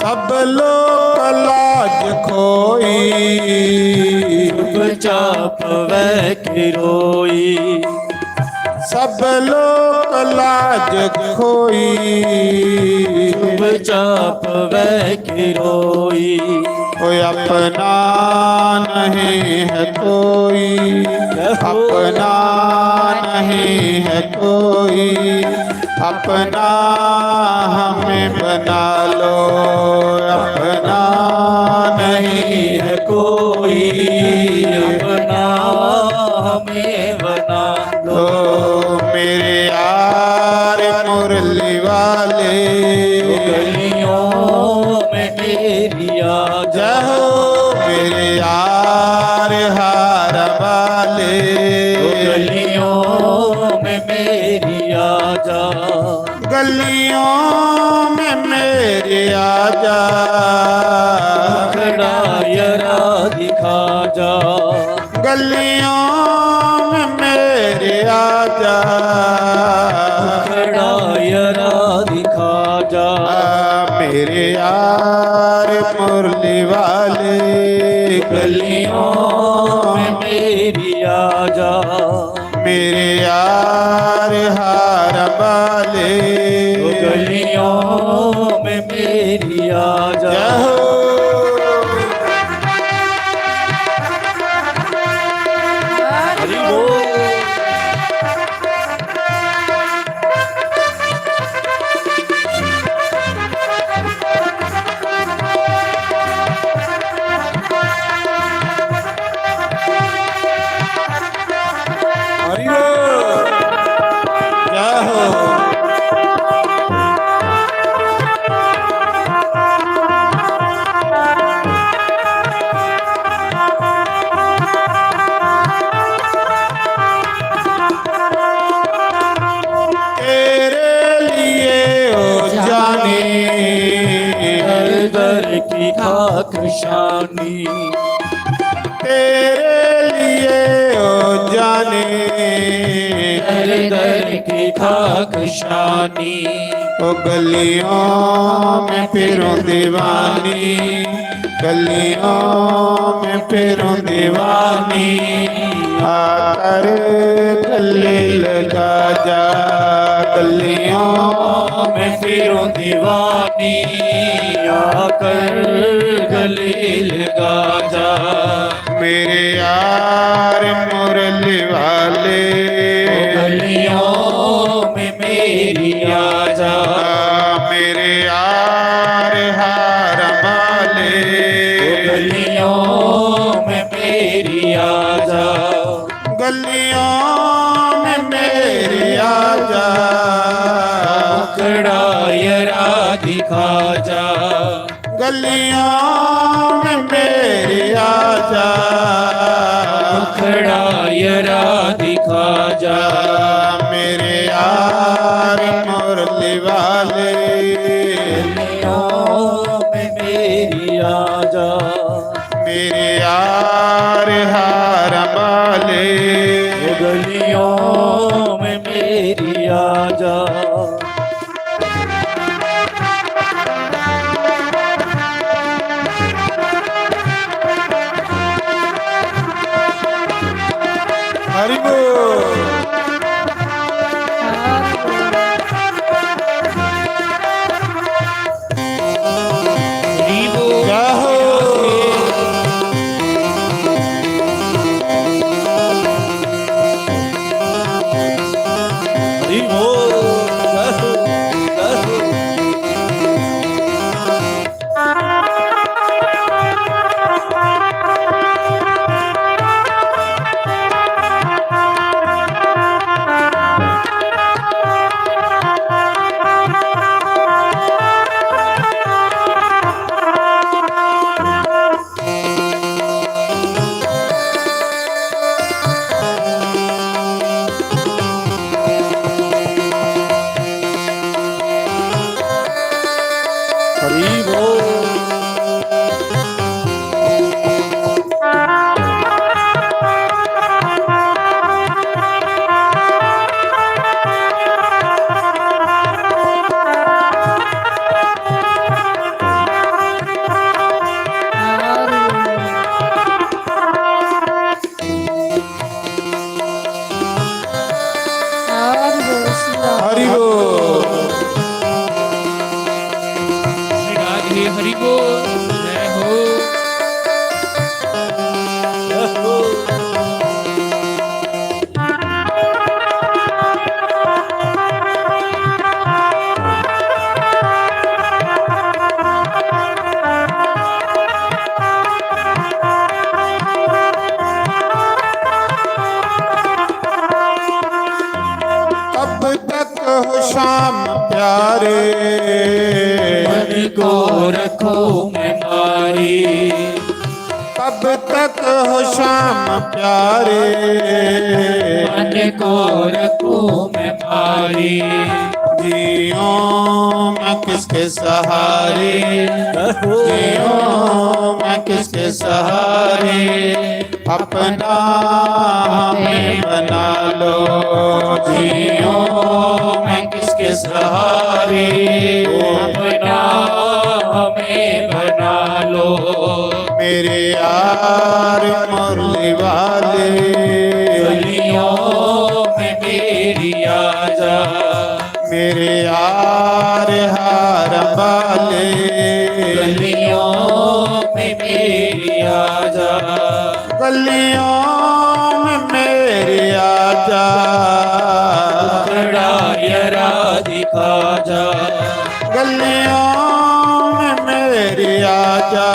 सब लोक लाज खोई, चुपचाप वह खिरोई। सब लोक लाज खोई, चुपचाप वह खिरोई। कोई अपना नहीं है कोई, अपना नहीं है कोई, अपना हमें बना लो, अपना नहीं है कोई, अपना हमें बना लो। मेरे यार मुरली वाले, गलियों में मेरी आजा। जय हो मेरे यार हार वाले, गलियों में मेरी आजा। गलियों में मेरे आजा। मुखड़ा यरा दिखा जा। गलियों में मेरे आजा। मुखड़ा यरा दिखा जा। आ, मेरे यार मुरली वाले। गलियों में मेरी आजा। मेरे यार हार वाले। गलियों में मेरी आजा। जय हो। हरि बोल। आहो। तेरे लिए ओ जाने, दर दर की खाक शानी। तेरे लिए ओ जाने, दर दर की खाक शानी। ओ गलियों में फिरूं दीवानी, गलियों में फिरूं दीवानी, आकर गले लगा जा। गलियों में फिरूं दीवानी, आकर गले लगा जा। मेरे यार मुरली वाले, ओ गलियों में मेरी आजा। मेरे यार हार वाले, ओ गलियों में मेरी आजा। गलियों में मेरी आजा। मुखड़ा यरा दिखा जा। गलियों में मेरी आजा। मुखड़ा यरा दिखा जा। मेरे यार मुरली वाले। गलियों में मेरी आजा। मेरे यार हार वाले। गलियों में मेरी आजा। हरि बोल। हरि बोल। जय हो। हरि बोल। जय हो। जय हो। हरि बोल। हरि बोल। हरि बोल। जय हो। कब तक हो शाम प्यारे, मन को रखूं मैं मारी। कब तक हो शाम प्यारे, मन को रखूं मैं मारी। जियो मैं किसके सहारे, जियो मैं किसके सहारे। अपना हमें बना लो, जियो मैं किसके सहारे। अपना हमें बना लो। मेरे यार मुरली वाले, गलियों में मेरी आजा। मेरे यार हार वाले, गलियों में मेरी आजा। गलियों में मेरी आजा। मुखड़ा यरा दिखा जा। गलियों में मेरी आजा।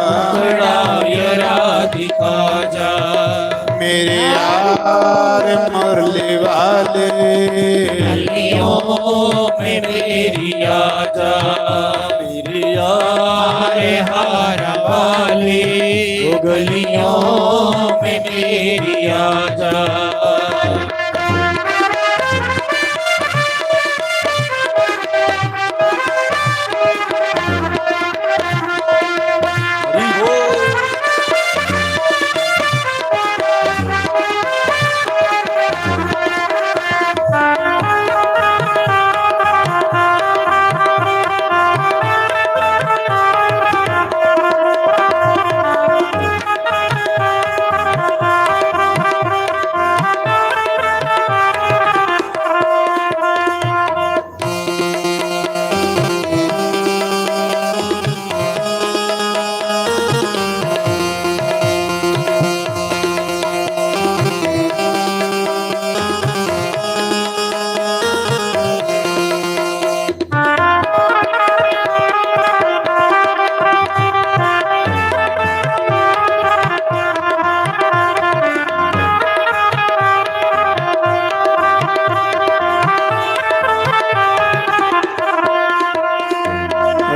मुखड़ा यरा दिखा जा। मेरे यार मुरली वाले। गलियों में मेरी आजा, मेरी यार हारा वाली, ओ गलियों में मेरी आजा।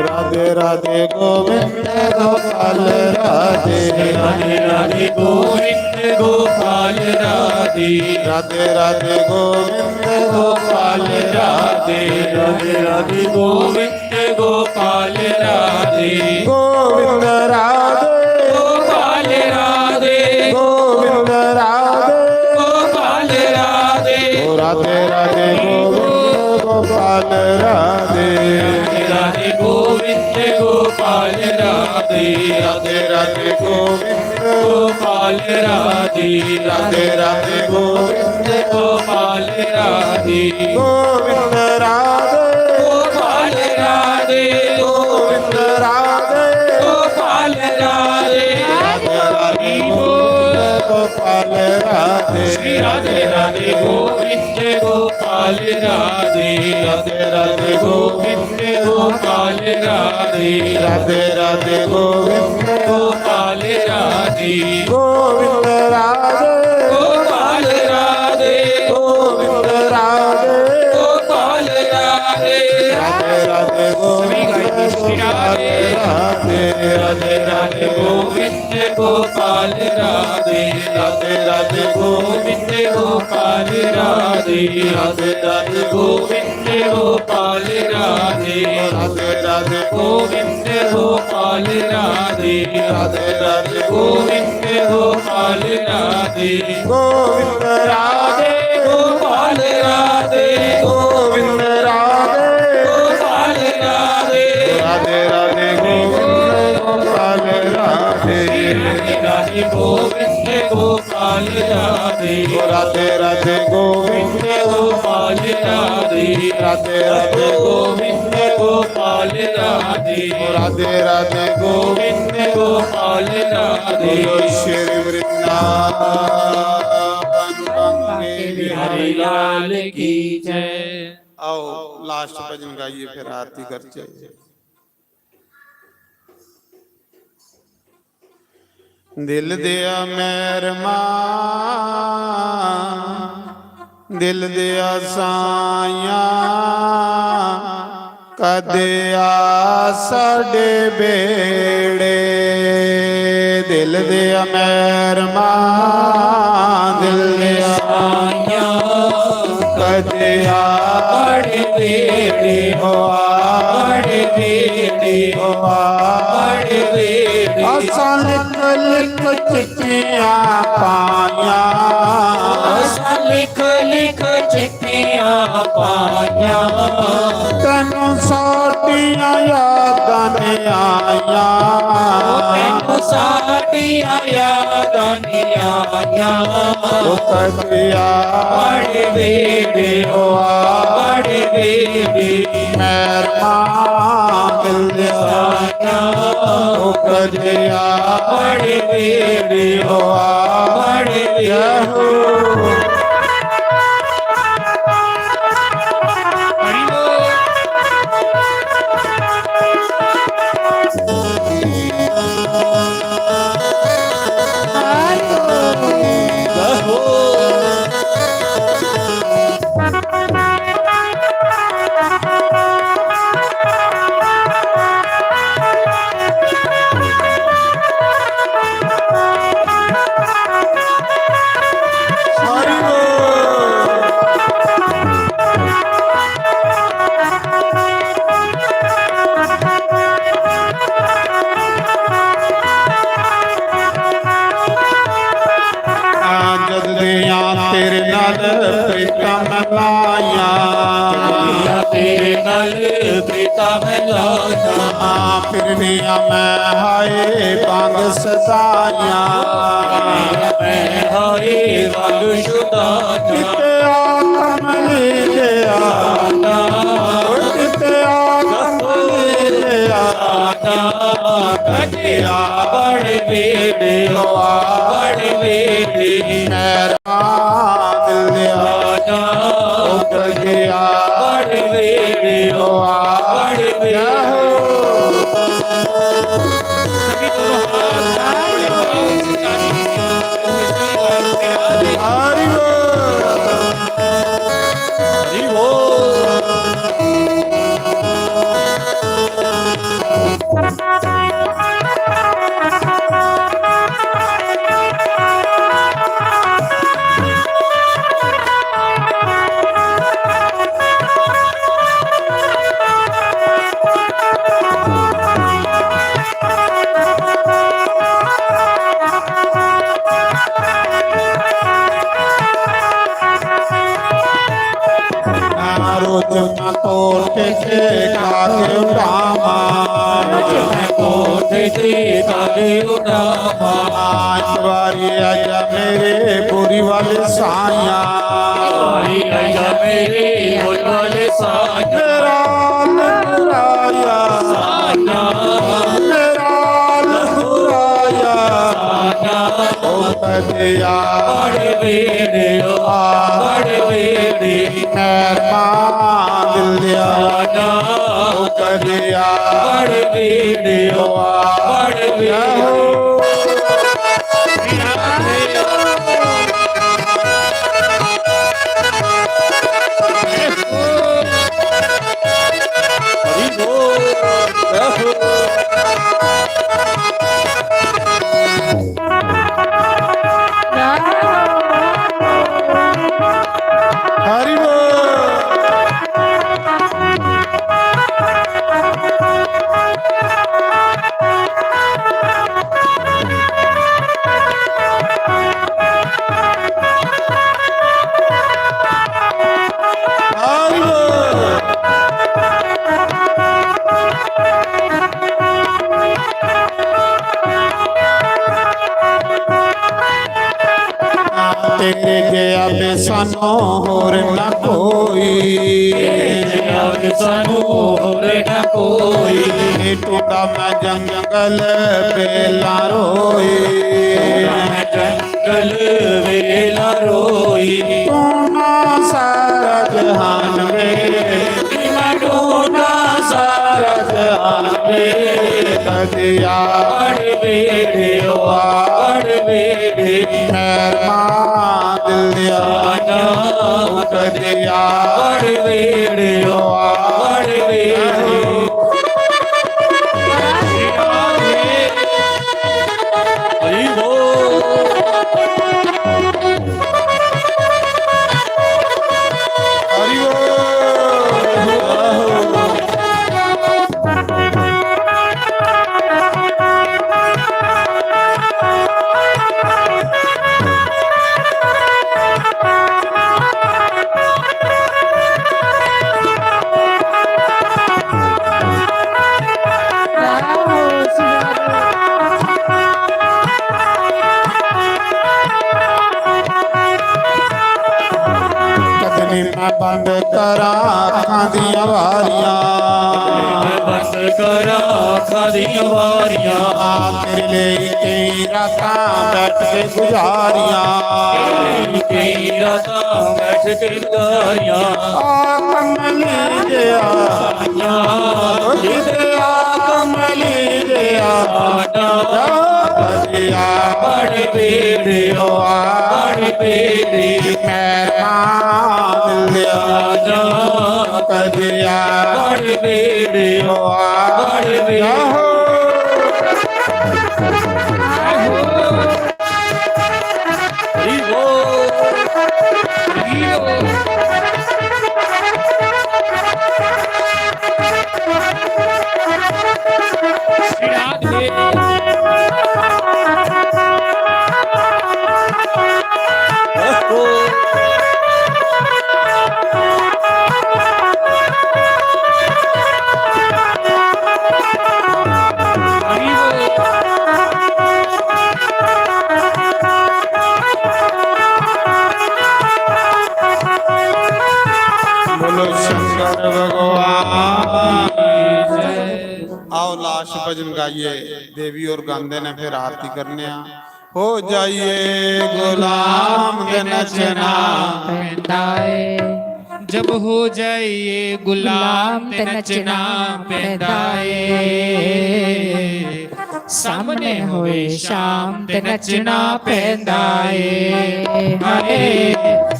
राधे राधे गोविंद गोपाल राधे। राधे राधे गोविंद गोपाल राधे। राधे राधे गोविंद गोपाल राधे। राधे राधे गोविंद गोपाल राधे। गोविंद राधे। गोपाल राधे। गोविंद राधे। गोपाल राधे। ओ राधे राधे गोविंद गोपाल राधे। राधे राधे गोविंद गोपाल राधे। राधे राधे गोविंद गोपाल राधे। राधे राधे गोविंद गोपाल राधे। गोविंद राधे। गोपाल राधे। गोविंद राधे। गोपाल राधे। राधे राधे गोविंद गोपाल राधे। श्री राधे राधे गोविंद गोपाल राधे। राधे राधे गोविंद गोपाल राधे। राधे राधे गोविंद गोपाल राधे। गोविंद राधे। गोपाल राधे। गोविंद राधे। गोपाल राधे। राधे राधे गोविंद गोपाल राधे। राधे राधे गोविंद गोपाल राधे। राधे राधे गोविंद गोपाल राधे। राधे राधे गोविंद गोपाल राधे। राधे राधे गोविंद गोपाल राधे। राधे राधे गोविंद गोपाल राधे। गोविंद राधे। गोपाल राधे। गोविंद राधे। गोपाल राधे। राधे राधे गोविंद गोपाल राधे। राधे राधे गोविंद गोपाल राधे। ओ राधे राधे गोविंद गोपाल राधे। राधे राधे गोविंद गोपाल राधे। ओ राधे राधे गोविंद गोपाल राधे। बोलो श्री वृंदावन बिहारी लाल की जय। आओ, लास्ट भजन गाइए, फिर आरती करते। दिल दिया मेहरमा, दिल दिया साया, कद आ साडे बेड़े। दिल दिया मेहरमा, दिल दिया साया, कद आ साडे बेड़े, हो आ साडे बेड़े, हो आ साडे बेड़े। असां लिख लिख चिट्ठियां पाइयां। असां लिख लिख चिट्ठियां पाइयां। तैनू साडियां यादां नहीं आइयां। तैनू साडियां यादां नहीं आइयां। ओ कदिया बड़े बेबे होआ, बड़े बेबे। मेहरमा मिलदे साया, ओ कदिया बड़े बेबे होआ, बड़े बेबे। आया। तेरे नाल प्रीता मैं लाया। फिरनिया मैं हाय बांग सदाया। मैं हाय बांग सदाया। किते आ कमली दे आ। किते आ कमली दे आ। कटिया बड़ बेड़े, बड़ बेड़े। मेहरबान दिल दे आ। कटिया बड़ बेड़े, बड़ बेड़े। हरि बोल। हरि बोल। रोज मैं कोठे से खा के उठावा। रोज मैं कोठे से खा के उठावा। आज बारी आजा मेरे बोरी वाले साया। बारी आजा मेरे बोरी वाले साया। मेरा लंगुराया साया। मेरा लंगुराया साया। ओ कदिया बड़ बेड़े, ओ बड़ बेड़े। मेहरबान दिल दे आ। ओ कदिया बड़ बेड़े, ओ बड़ बेड़े। हरि बोल। तेरे जैसा बेसानो होर ना कोई। तेरे जैसा बेसानो होर ना कोई। ये टूटा मैं जंगल बेला रोई। टूटा मैं जंगल बेला रोई। तू ना सारा जहान में। मैं ढूंढा सारा जहान में। कदिया बड़ बेड़े, ओ बड़ बेड़े। मेहरबान दिल दे आ। कदिया बड़ बेड़े, ओ बड़ बेड़े। हरि बोल। हरि बोल। कदनी मैं बंद करा अखां दियां वारियां। मैं बंद करा अखां दियां वारियां। आ तेरे लेई केई रातां बैठ के गुजारियां। केई रातां बैठ के गुजारियां। आ कमली दे आ। आ कमली दे आ। कदिया बड़ बेड़े, ओ बड़ बेड़े। मेहरबान दिल दे आ। कदिया बड़ बेड़े, ओ बड़ बेड़े। हरि बोल। हरि बोल। श्री राधे। बोलो शंकर भगवान की जय। आओ, लास्ट भजन गाइए, देवी और गांदे ने, फिर आरती करने आ। हो जाइए गुलाम ते नचना पैंदा ਏ। जब हो जाइए गुलाम ते नचना पैंदा ਏ। सामने होए शाम ते नचना पैंदा ਏ। हाय,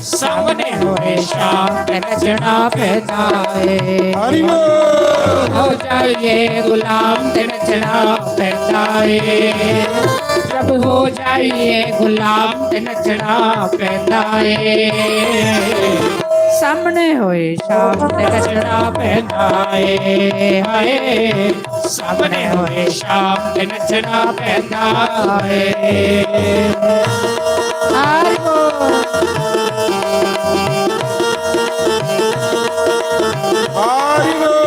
सामने होए शाम ते नचना पैंदा ਏ। हरि बोल। हो जाइए गुलाम ते नचना पैंदा ਏ। जब हो जाइए गुलाम ते नचना पैंदा ਏ। सामने होए शाम ते नचना पैंदा ਏ। हाय, सामने होए शाम ते नचना पैंदा ਏ। हरि बोल। हरि बोल।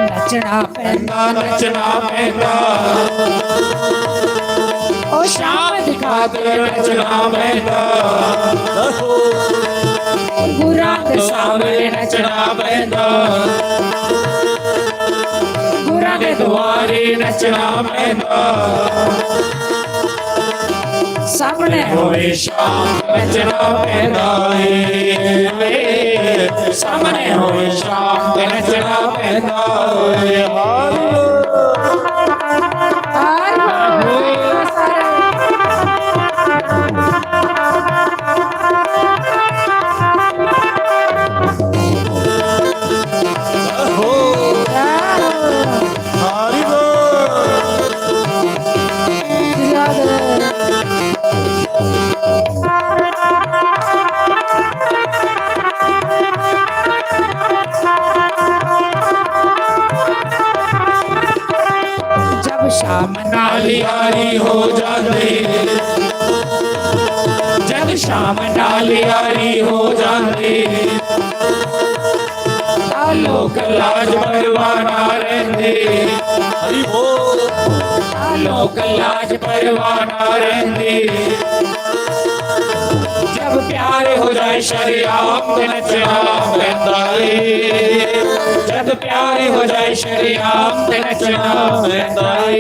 नचना पैंदा, नचना पैंदा। ओ शाम दी खातर नचना पैंदा। गुरां दे सामने नचना पैंदा। गुरां दे दुआरे नचना पैंदा। सामने होए शाम नचना पैंदा ਏ। सामने होए शाम नचना पैंदा ਏ। जब शाम नाल यारी हो जाती, जब शाम नाल यारी हो जाती, लोक लाज परवाह ना रहिंदे। हरि बोल। लोक लाज परवाह ना रहिंदे। जब प्यार हो जाए शरेआम ते नचना पैंदा ਏ। जब प्यार हो जाए शरेआम ते नचना पैंदा ਏ।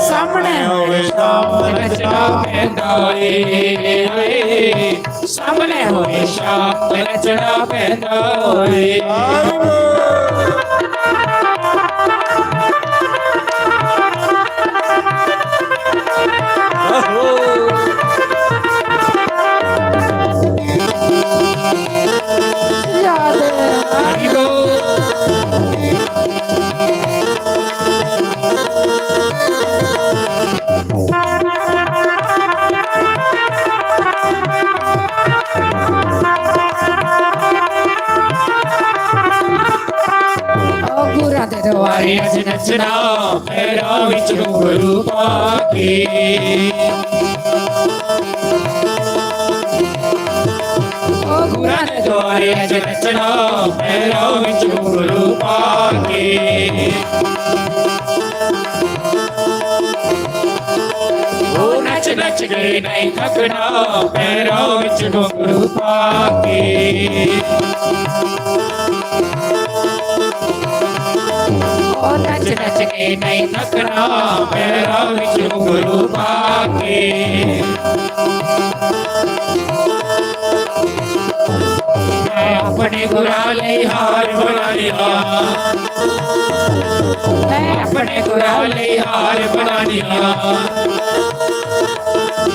सामने होए शाम ते नचना पैंदा ਏ। सामने होए शाम ते नचना पैंदा ਏ। ओ गुरां दे दुआरे अज नचना, पैरां विच घुंघरू पा के। ओ गुरां दे दुआरे अज नचना, पैरां विच घुंघरू पा के। ओ नच नच के नहीं थकना, पैरां विच घुंघरू पा के। ओ नच नच के नहीं थकना, पैरां विच घुंघरू पा के। मैं अपने गुरां लई हार बना लिया, मैं अपने गुरां लई हार बना लिया।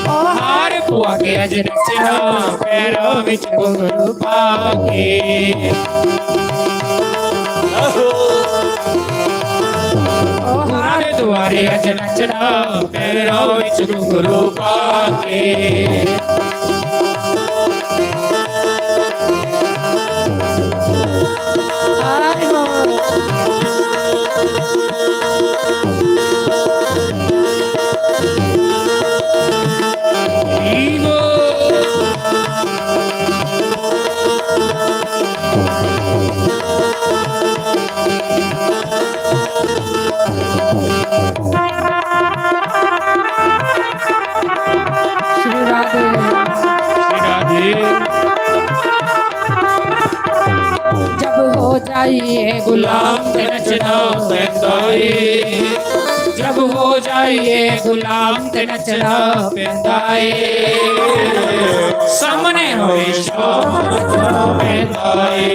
ओ हार पुआ के अज नचना, पैरां विच घुंघरू पा के। ओ हार दुआरे अज नचना, पैरां विच घुंघरू पा के। गुलाम ते नचना पैंदा ਏ। जब हो जाइए गुलाम ते नचना पैंदा ਏ। सामने होए शाम नचना पैंदा ਏ।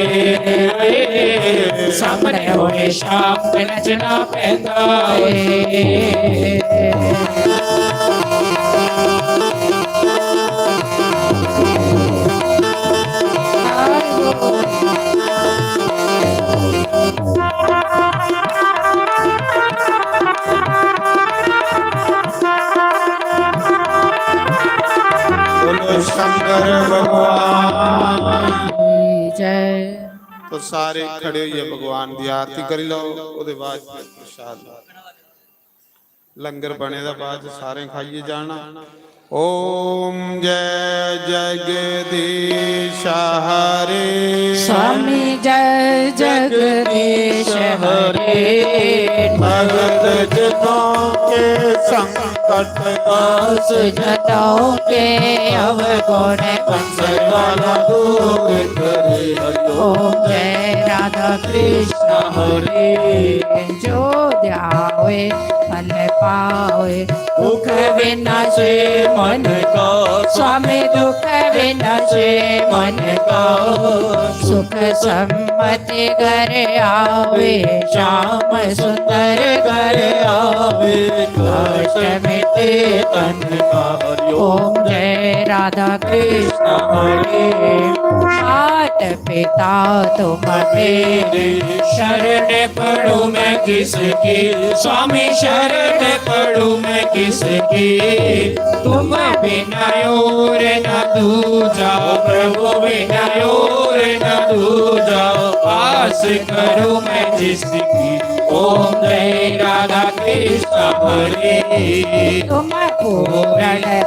सामने होए शाम ते नचना पैंदा ਏ। बोलो शंकर भगवान। जय। तो सारे खड़े होइए भगवान की आरती करी लो, ओदे बाद प्रसाद। लंगर बने दा बाद सारें खाइए जाना। ओम जय जगदीश हरे। स्वामी जय जगदीश हरे। भगत जनों के संकट नाश जनों के अवगुण बंसवाला दूर करे। ओम जय राधा कृष्ण हरे। जो ध्यावे फल पावे, दुख विनाशे मन का। स्वामी दुख विनाशे मन का। सुख संपत्ति घर आवे, श्याम सुंदर घर आवे। कष्ट मिटे तन का। ओम जय राधा कृष्ण हरे। मात पिता तुम मेरे, शरण पड़ूं मैं किसकी। स्वामी शरण पड़ूं मैं किसकी। तुम बिना और न दूजा, प्रभु बिना और न दूजा। आस करूं मैं जिसकी। ओम जय राधा कृष्ण हरे। तुम पूर्ण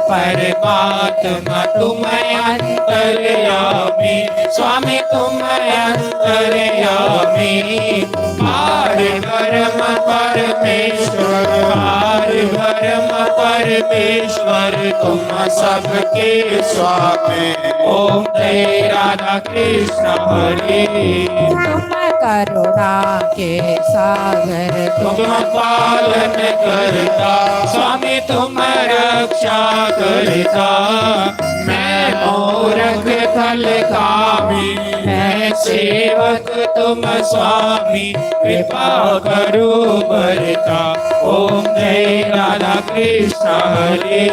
परमात्मा, तुम अंतर्यामी। स्वामी तुम अंतर्यामी। पार ब्रह्म परमेश्वर, पार ब्रह्म परमेश्वर, तुम सबके स्वामी। ओम जय राधा कृष्ण हरे। तुम करुणा के सागर, तुम पालन करता। स्वामी तुम रक्षा करता। मैं मूरख खल कामी, मैं सेवक तुम स्वामी, कृपा करो बरता। ओम जय राधा कृष्ण हरे।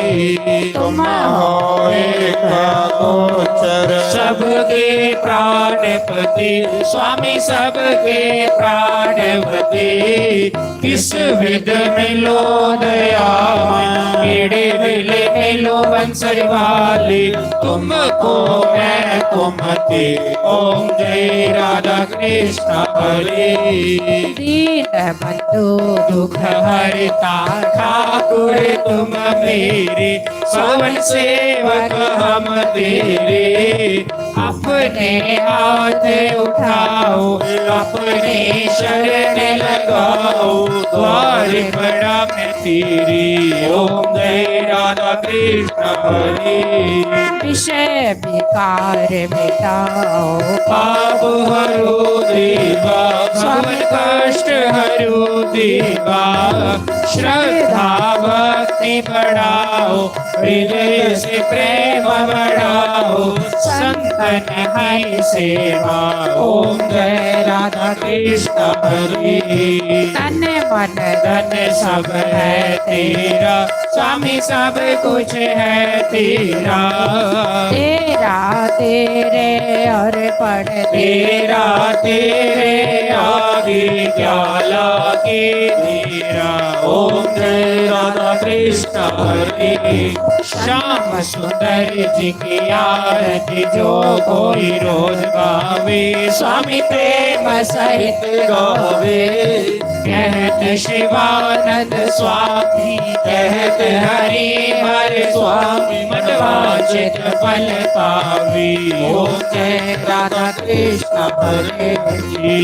तुम हो एक गोचर, सबके प्राणपति। स्वामी सबके प्राणपति। किस विध मिलो दयामय, केड़े वेले मिलो बंसरी वाली, तुमको मैं कुमति। ओम जय राधा कृष्ण हरे। दीन बंधु दुख हरता, ठाकुर तुम मेरे, श्रवण सेवक हम तेरे। अपने हाथ उठाओ, अपने शरण लगाओ, द्वार बड़ा मैं तेरे। ओम जय राधा कृष्ण हरे। विषय विकार मिटाओ, पाप हरो देवा, सब कष्ट हरो देवा। श्रद्धा भक्ति बढ़ाओ, हृदय से प्रेम बढ़ाओ, संतन की सेवा। ओम जय राधा कृष्ण हरे। तन मन धन सब है तेरा, स्वामी सब कुछ है तेरा। तेरा तेरे अर्पण, तेरा तेरे आगे क्या लागे मेरा। ओम जय राधा कृष्ण हरे। श्याम सुंदर जी की आरती जो कोई रोज गावे, स्वामी प्रेम सहित गावे। कहत शिवानंद स्वामी, कहत हरि हर स्वामी, मनवांछित फल पावे। ओम जय राधा कृष्ण हरे।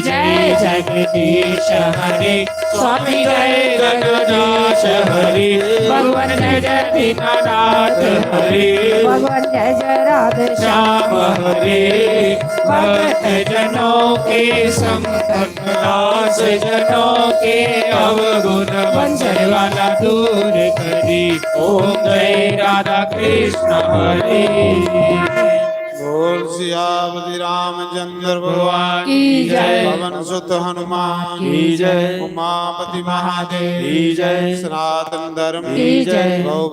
जय जगदीश हरे। स्वामी जय जगदीश हरे। भगवान जय जय दीनानाथ हरे। भगवान जय जय राधे श्याम हरे। भक्त जनों के संतन, दास जनों के अवगुण, वंचन वाला दूर करी। ओम जय राधा कृष्ण हरे। बोल सियापति रामचंद्र भगवान की जय। पवन सुत हनुमान की जय। उमापति महादेव की जय। सनातन धर्म की जय। गौ